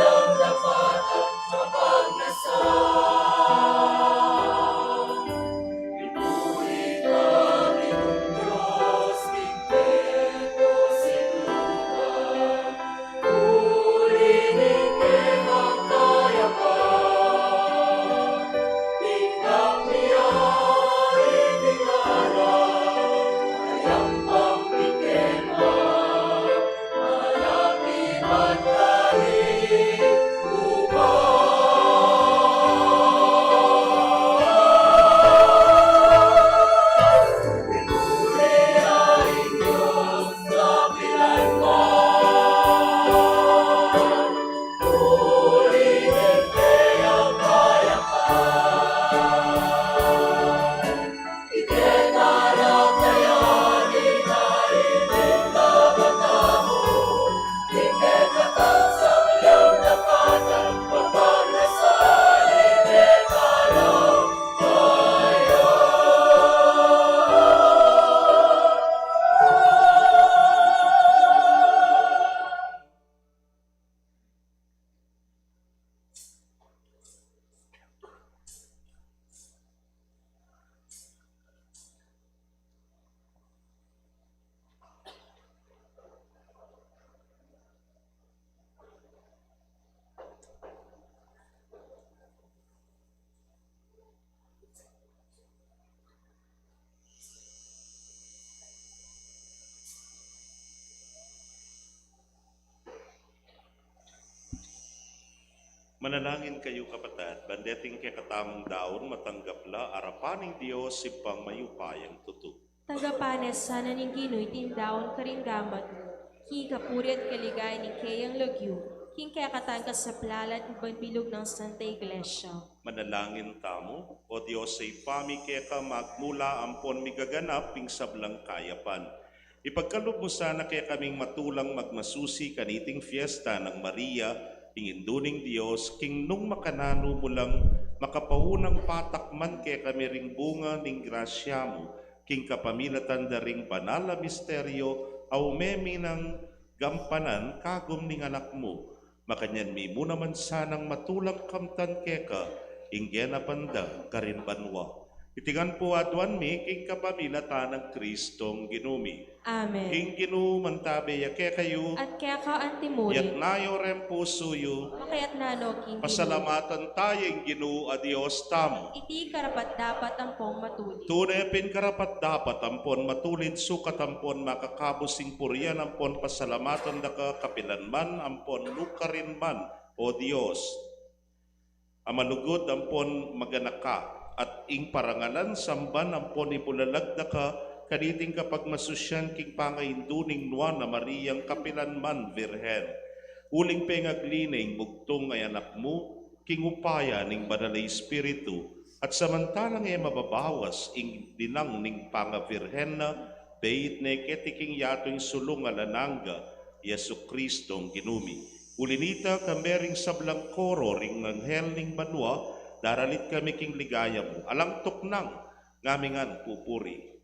Manalangin kayu, kapatad, ban deting kekatamung daun matanggap la arapan ning Dios, Ibpang mayupayang tutu. Tanggapan na sana ning Ginu iting daun karing gamat mu, king kapurian at kaligayan ning keyang lagyu, king kekatang kasaplalan iban bilug nang Santa Iglesia. Manalangin tamu. O Dios, a Ibpa mi keka magmula ampon migaganap ing sablang kayapan, ipagkalub mu sana kekaming matulang magmasusi kaniting fiesta nang Maria, ing Indu ning Dios, king nung makananu mu lang makapaunang patakman kekami ring bunga ning grasya mu, king kapamilatan da ring banal a misteryo a ume mi nang gampanan kagum ning Anak mu. Makanyan mi mu naman sanang matulang kamtan keka ing genapan da karin banua. Iti ngan pu aduan mi king kapamilatan nang Kristong Ginu mi. Amen. Ing Ginu mantabe ya kekayu. At keka antimurin. Iyatas yu ring pusu yu. Makayatas no king Ginu. Pasalamatan taya ing Ginu a Dios tamu. Iti karapat-dapat ampon matulid. Tune pin karapat-dapat ampon matulid, sukat ampon makakabus ing purian ampon pasalamatan da ka kapilan man ampon nukarin man, O Dios, a malugud ampon maganaka, at ing parangalan, samban ampon ibulalag da ka kaniting kapagmasusian king pangaindu ning Nuan a Mariang kapilan man Virgen. Uling pengagli ne ing bugtung a Anak mu king upaya ning Banal a Espiritu, at samantalang e mababawas ing linang ning pangavirgen na, beit ne keti king yatu ing sulung alang angga, Jesucristo ing Ginu mi. Uli nita, kambe ring sablang koro ring anghel ning banua, daralit kami king ligaya mu. Alang tuknang, ngami ngan pupuri.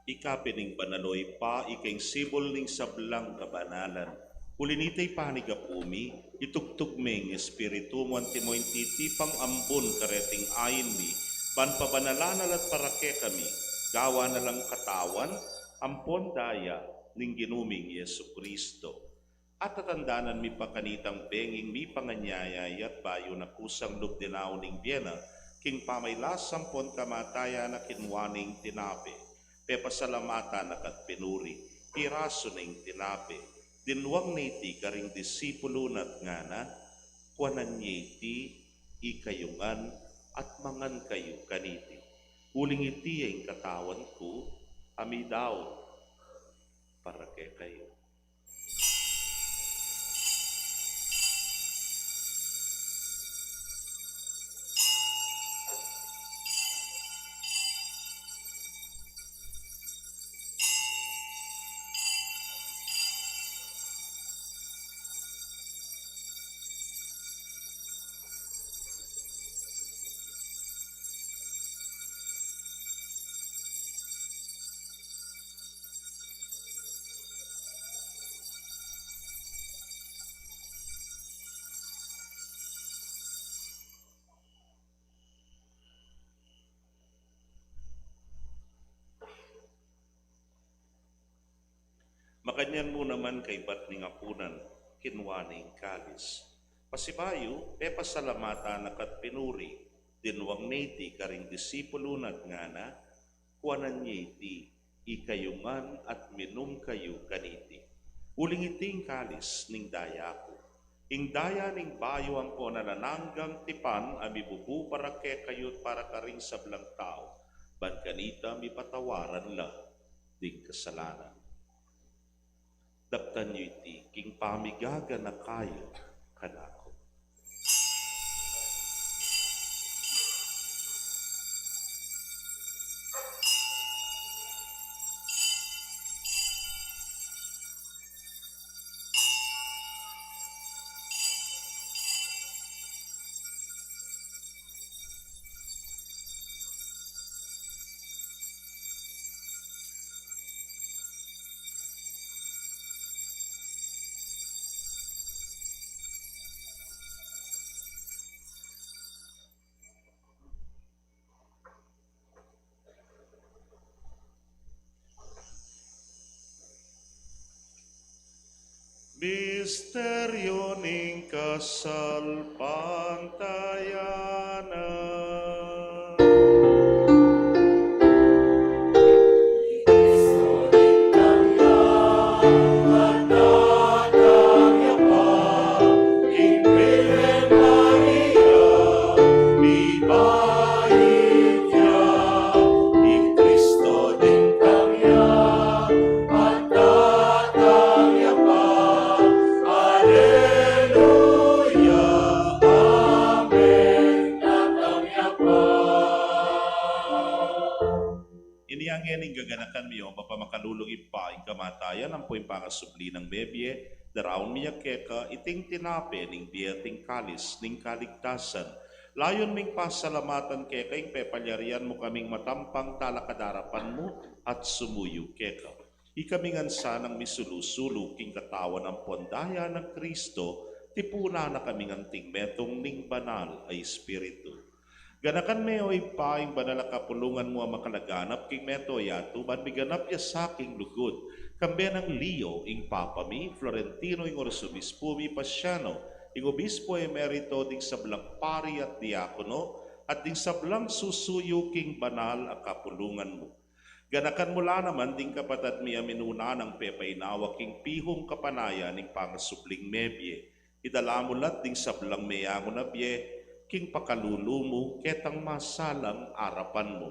Ika pin ing banal, o Ibpa, ika ing sibul ning sablang kabanalan. Uli nita, Ibpa, ning apu mi, itubud me ing Espiritu mu antimo ing titipang ambun kareting ain mi, ban pabanalan na la at para kekami, gawan na lang katawan ampon daya ning Ginu ming Jesucristo. At tatandanan mi pa kanitang benging mipanganyaya ya at bayu na kusang lub dinaun ning bie na, king pamailas ampon kamatayan na, kinua ne ing tinape, pepasalamatan na ka't pinuri, pirasu ne ing tinape, dinwang ne iti karing disipulu na at ngana: Kuanan ye iti, ikayu ngan at mangan kayu kaniti. Uling iti ya ing katawan ku, a midaun para kekayu. Makanyan mu naman kaybat ning apunan, kinua ne ing kalis. Pasibayu, pepasalamatan na ka't pinuri, dinwang ne iti karing disipulu na at ngana: Kuanan ye iti, ikayu ngan at minum kayu kaniti. Uling iti ing kalis ning daya ku, ing daya ning bayu ampon alang anggang tipan, a mibubu para kekayu at para karing sablang tau, ban kanita mipatawaran la ding kasalanan. Daptan yu iti king pamigaganaka yu kanaku. Misteryu ning kasalpantayanan. Ibait ya ing Kristo, datang ya, at datang ya pa. Aleluya, amen, datang ya pa. Inya ngeni ing gaganakan mi, o Ibpa makalulung Ibpa, ing kamatayan ampon ing pangasubli nang mebie, daraun mi ya keka iting tinape ning bie at ing kalis ning kaligtasan. Layun ming pasalamatan keka ing pepalyarian mu kaming matampang talakad king arapan mu at sumuyu keka. Ikami ngan sanang misulu-sulu king katawan ampon daya nang Kristo, tipunan na kaming anting metung ning Banal a Espiritu. Ganakan me, o Ibpa, ing banal a kapulungan mu a makalaganap king meto yatu, ban miganap ya sa king lugud, kambe nang Leo ing Papa mi, Florentino ing Arsobispu mi, Pasiano ing Obispu Emerito, ding sablang pari at diakono, at ding sablang susuyu king banal a kapulungan mu. Ganakan mu la naman ding kapatad mi a minuna nang pepainawa king pihung kapanayan ning pangasubling mebie. Idala mu la ding sablang meangu na bie king pakalulu mu ketang masalang arapan mu.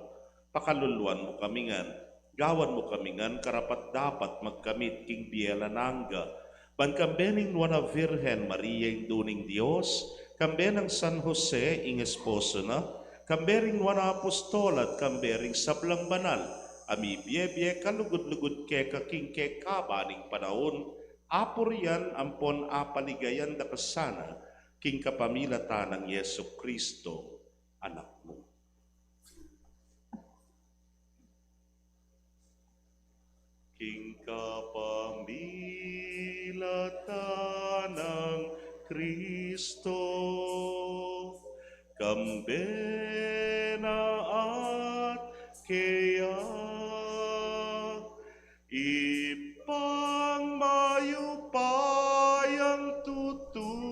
Pakaluluan mu kami ngan, gawan mu kami ngan karapat-dapat magkamit king bie alang angga, ban kambe ning Nuan a Virgen Maria, Indu ning Dios, kambe nang San Jose ing esposo na, kambe ring nuan a apostol at kambe ring sablang banal a mibie-bie kalugud-lugud keka king kekaba ning panaun, apurian ampon apaligayan da ka sana king kapamilatan nang Jesucristo, Anak mu. Ing kapamilatan nang Kristo, kambe na at keya, Ibpang mayupayang tutu,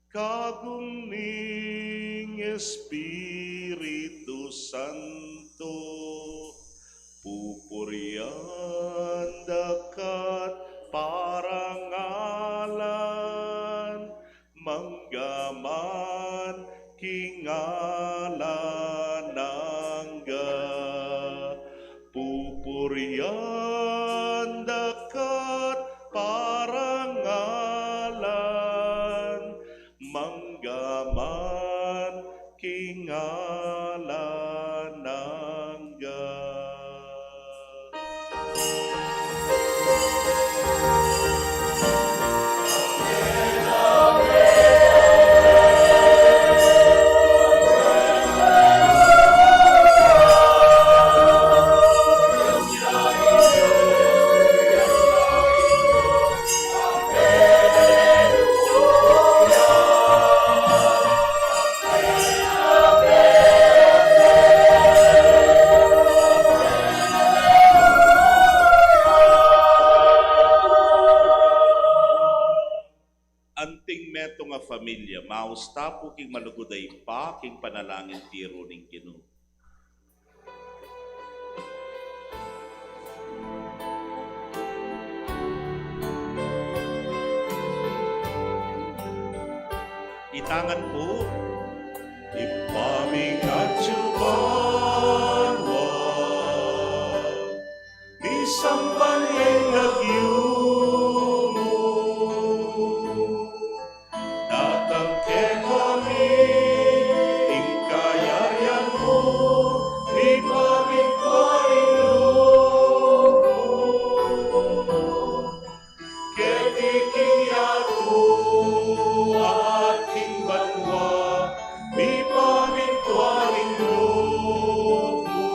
kagum ning Espiritu Santo, pupurian da ka't parangalan, mangga man king alang angga. Pupurian da ka't parangalan, mangga man king alang angga. Anting metung a familia, maus ta pu king malugud a Ibpa, king panalangin tiru ning Ginu. Itangan pu. Ibpa ming atsu banua, misamban ya ing lagyu mu. Datang kekami ing kayarian mu, mipamintuan ing lub mu keti king yatu at king banua, mipamintuan ing lub mu.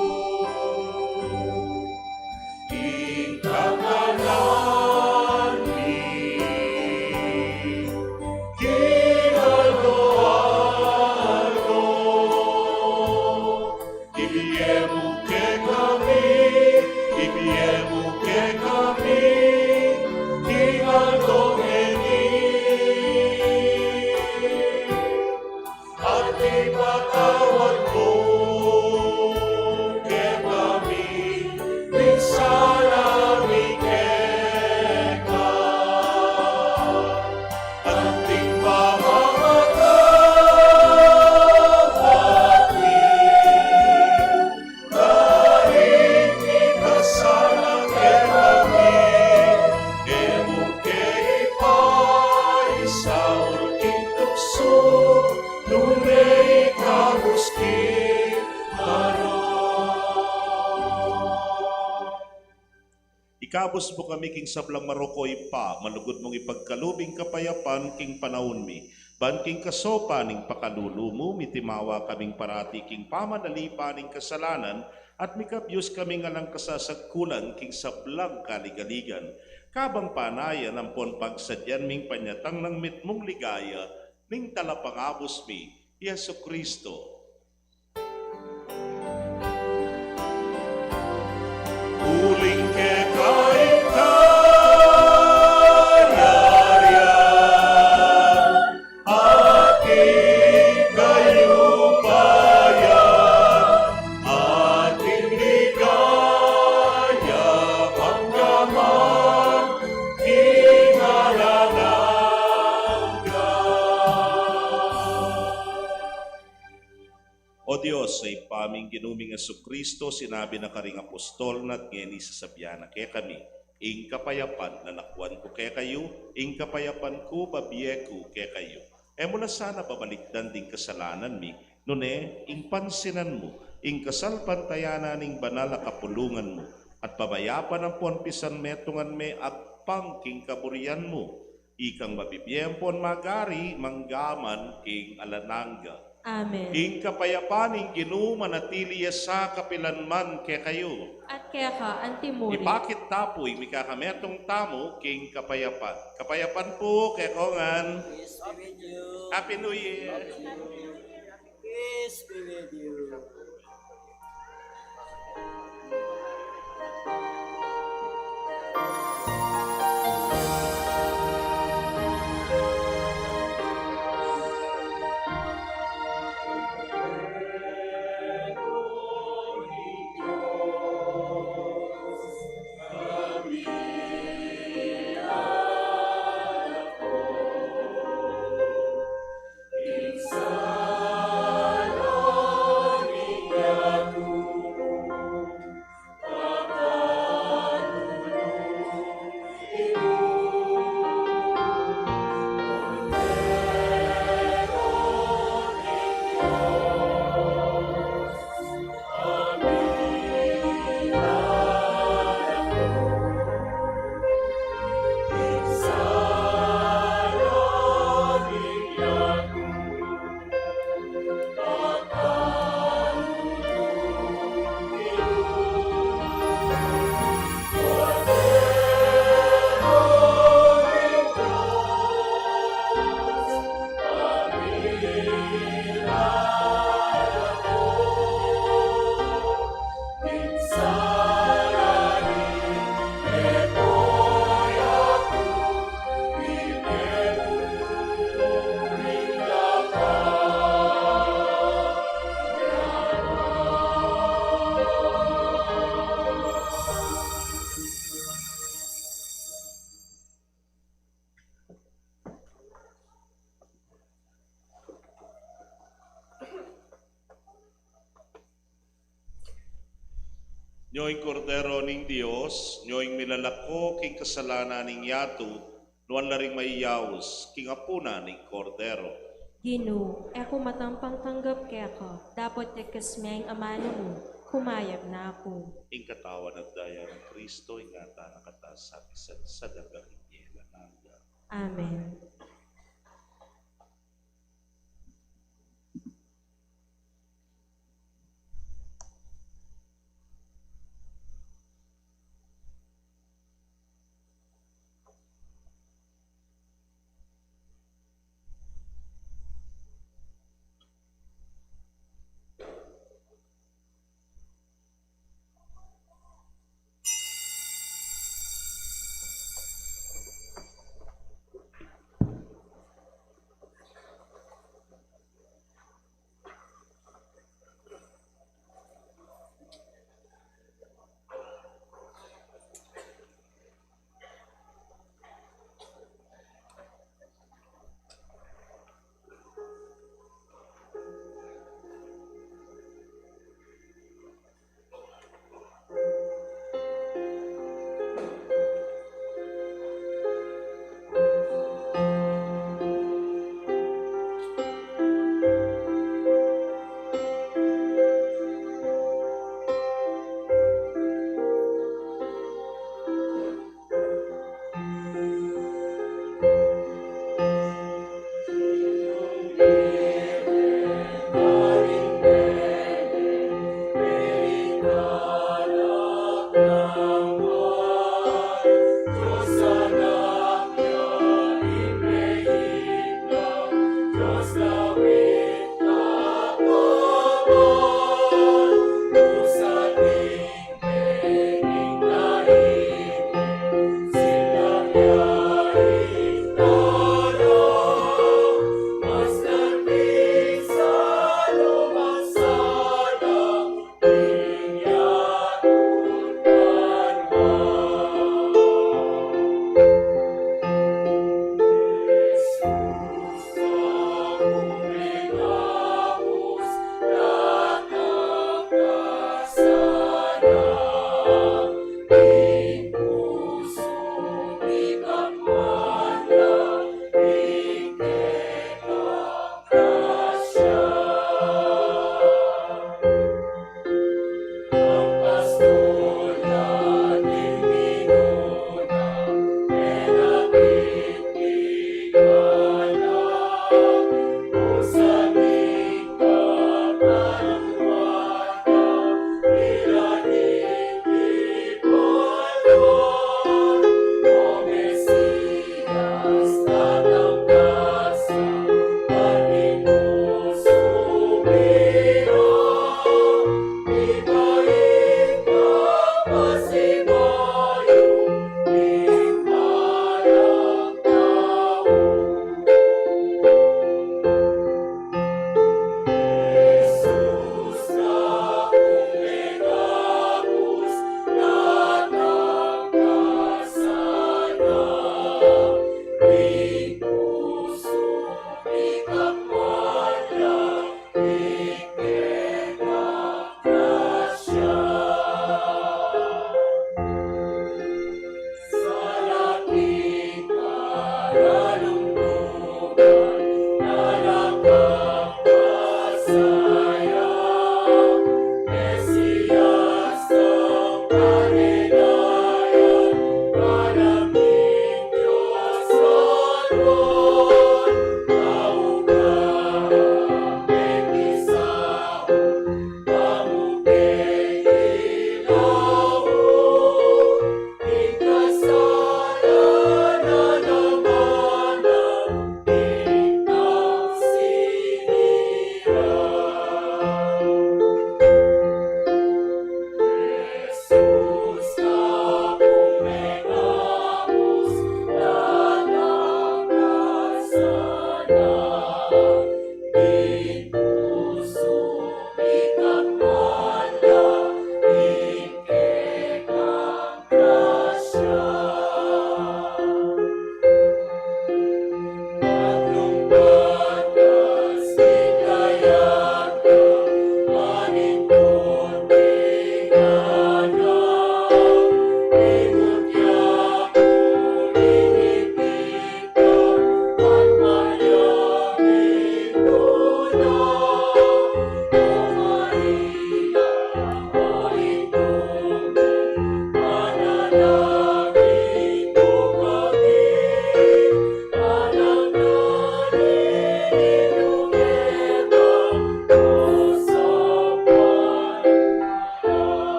Ing kakanan mi king aldo-aldo, ibie mu kekami, ibie mu kekami king aldo ngeni. At ipatawad mu kekami ing sala mi keka, anting pamamatawad mi karing mikasala kekami, e mu ke ipaisaul king tuksu, nune ikabus king marok. Ikabus mu kami king sablang marok, O Ibpa, malugud mung ipagkalub ing kapayapan king panaun mi. Ban king kasaupan ning pakalulu mu, mitimawa kaming parati king pamanalipan ning kasalanan, at mikabyus kaming alang kasasagkulan king sablang kaligaligan. Kabang panayan ampon pagsadyan ming panyatang nang mitmung ligaya ning Talapangabus mi, i Jesucristo. Uling keka ing kayarian, at ing kayupayan, at ing ligaya, mangga man king alang angga. O Dios, a Ibpa ming Ginu ming Jesucristo, sinabi na karing apostol na, at ngeni sasabian na kekami, ing kapayapan lalakuan ku kekayu, ing kapayapan ku babie ku kekayu. E mu la sana babalikdan ding kasalanan mi, nune ing pansinan mu ing kasalpantayanan ning banal a kapulungan mu, at pamayapan ampon pisanmetungan me agpang king kaburian mu, ikang mabibie ampon mag-ari mangga man king alang angga. Amen. Ing kapayapan ning Ginu manatili ya sa kapilanman kekayu. At keka antimurin. Ipakit ta pu ing mikakametung tamu king kapayapan. Kapayapan pu kekongan. Peace be with you. Happy New Year. Peace be with you. Nyo ing Kordero ning Dios, nyo ing milalako king kasalanan ning yatu, nuan la ring mayaus king apunan ning Kordero. Ginu, e ku matampang tanggap keka, dapot tekes me ing amanu mu, kumayap na ku. Ing katawan at daya nang Kristo, ingatan na kata sa pisan sa daga king bie alang angga. Amen.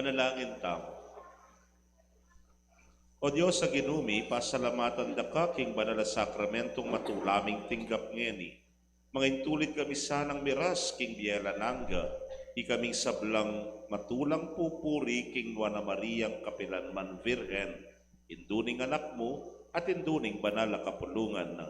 Manalangin tamu. O Dios a Ginu mi, pasalamatan da ka king banal a sakramentong matula ming tinggap ngeni. Mangintulid kami sanang miras king bie alang angga, ikaming sablang matulang pupuri king Nuan a Mariang kapilanman Virgen, Indu ning Anak mu, at Indu ning Banal a Kapulungan na.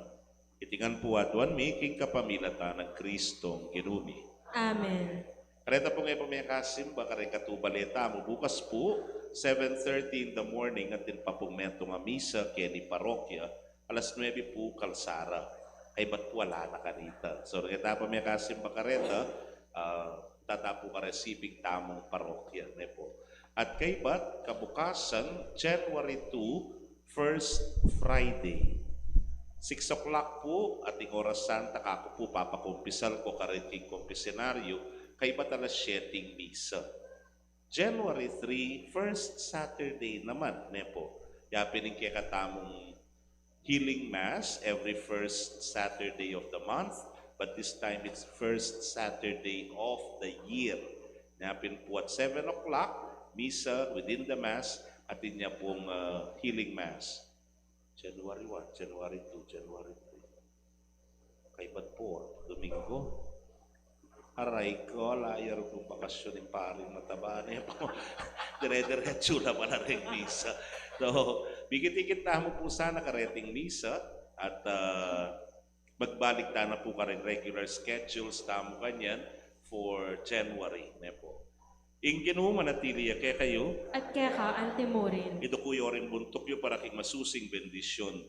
Iti ngan pu aduan mi king kapamilatan nang Kristong Ginu mi. Amen. Kareta pu ngan pu mekasimba kareng katubale tamu bukas pu, seven thirty in the morning, atin pa pung metung a misa keni parokya, alas nuebe pu kalsara. Kaybat pu ala na kanita. So, kareta pu mekasimba kareta, ah, tata pu ka-receiving tamung parokya, ne pu. At kaybat, kabukasan, January two, first Friday. Six o'clock pu, ating orasan, ta kaku pu papakumpisal ku karin king kumpisenaryo, kaybat alas siyete ing misa. January three, first Saturday naman, ne pu. Yapin ing kekatamung healing mass every first Saturday of the month, but this time it's first Saturday of the year. Yapin pu at seven o'clock, misa within the mass, at inya pung, ah, healing mass. January one, January two, January three. Kaybat pu, Domingo. Aray ku, layar kung bakasyun ing paring mataba, ne pu. Dire-diretsu na pala reng misa. So, bikit-ikit tamu pu sana kareting misa at, ah, magbalik tana pu kareng regular schedules tamu kanyan for January, ne pu. Ing Ginu manatili ya kekayu. At keka antimurin. Iduku yu ring buntuk yu para king masusing bendisyun.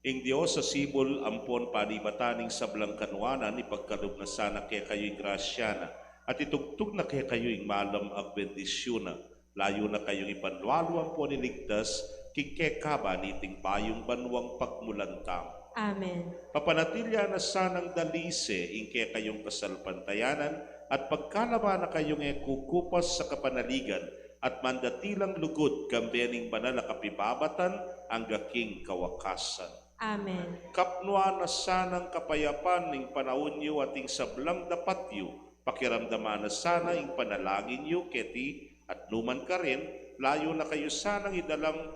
Ing Dios a sibul ampon panibatan ning sablang kanuanan, ipagkalub na sana kekayu ing grasya na, at itugtug na kekayu ing malam a bendisyun na, layun na kayung ipanlualu ampon iligtas, king kekaba niting bayung banuang pagmulan tamu. Amen. Papanatili na sanang dalise ing kekayung kasalpantayanan, at pagkalaba na kayung e kukupas sa kapanaligan, at mandatilang lugud kambe ning banal a kapibabatan angga king kawakasan. Amen. Kapnuan na sanang kapayapan ing panaun yu at ing sablang dapat yu, pakiramdaman na sana ing panalangin yu keti at numan karin, layun na kayu sanang idalang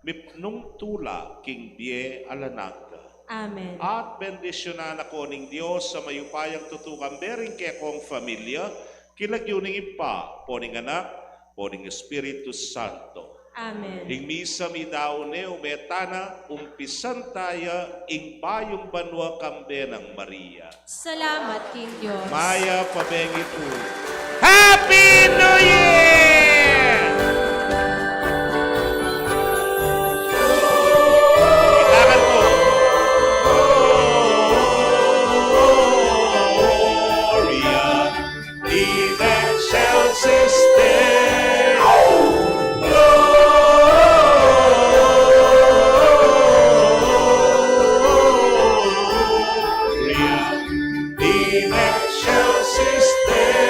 mipnung tula king bie alang angga. Amen. At bendisyunan na ko ning Dios a mayupayang tutu kambe ring kekong familia, king lagyu ning Ibpa, ampo ning Anak, ampo ning Espiritu Santo. Amen. Ing misa midaun ne, ume tana, umpisan taya ing bayung banua kambe nang Maria. Salamat king Dios. Mayap a bengi pu. Happy New Year! Kailangan pu. Gloria in excelsis Deo. Gloria in excelsis Deo.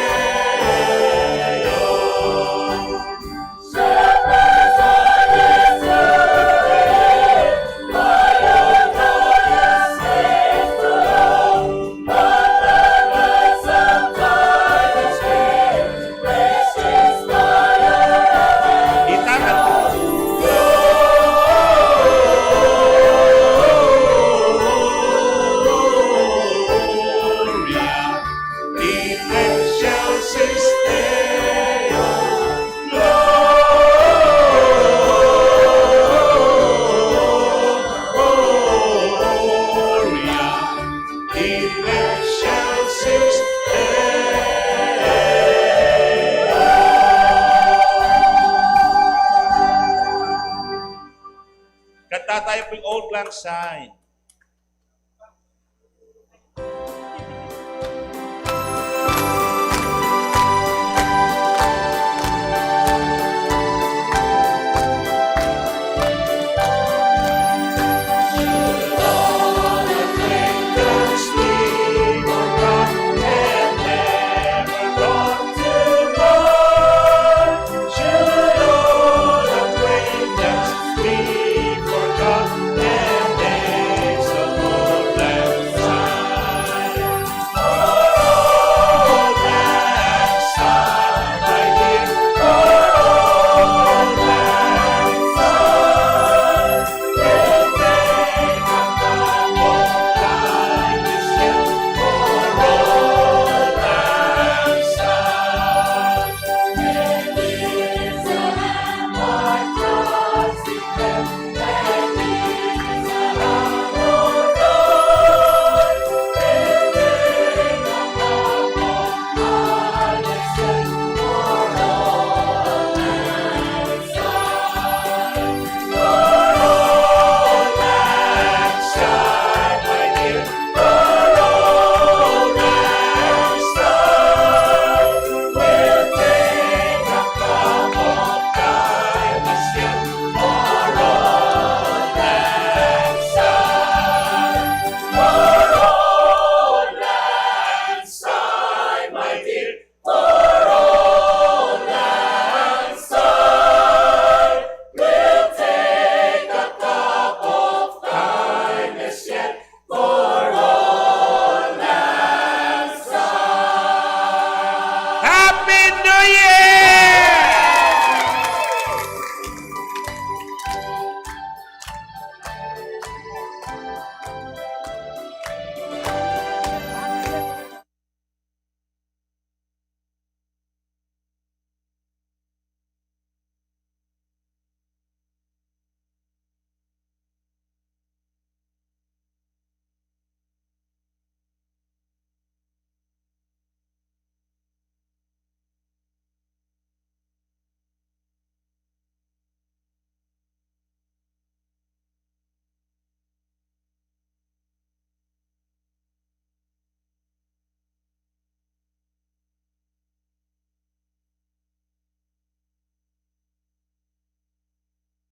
Gloria in excelsis Deo. Kanta tayu pu ing Auld Lang Syne.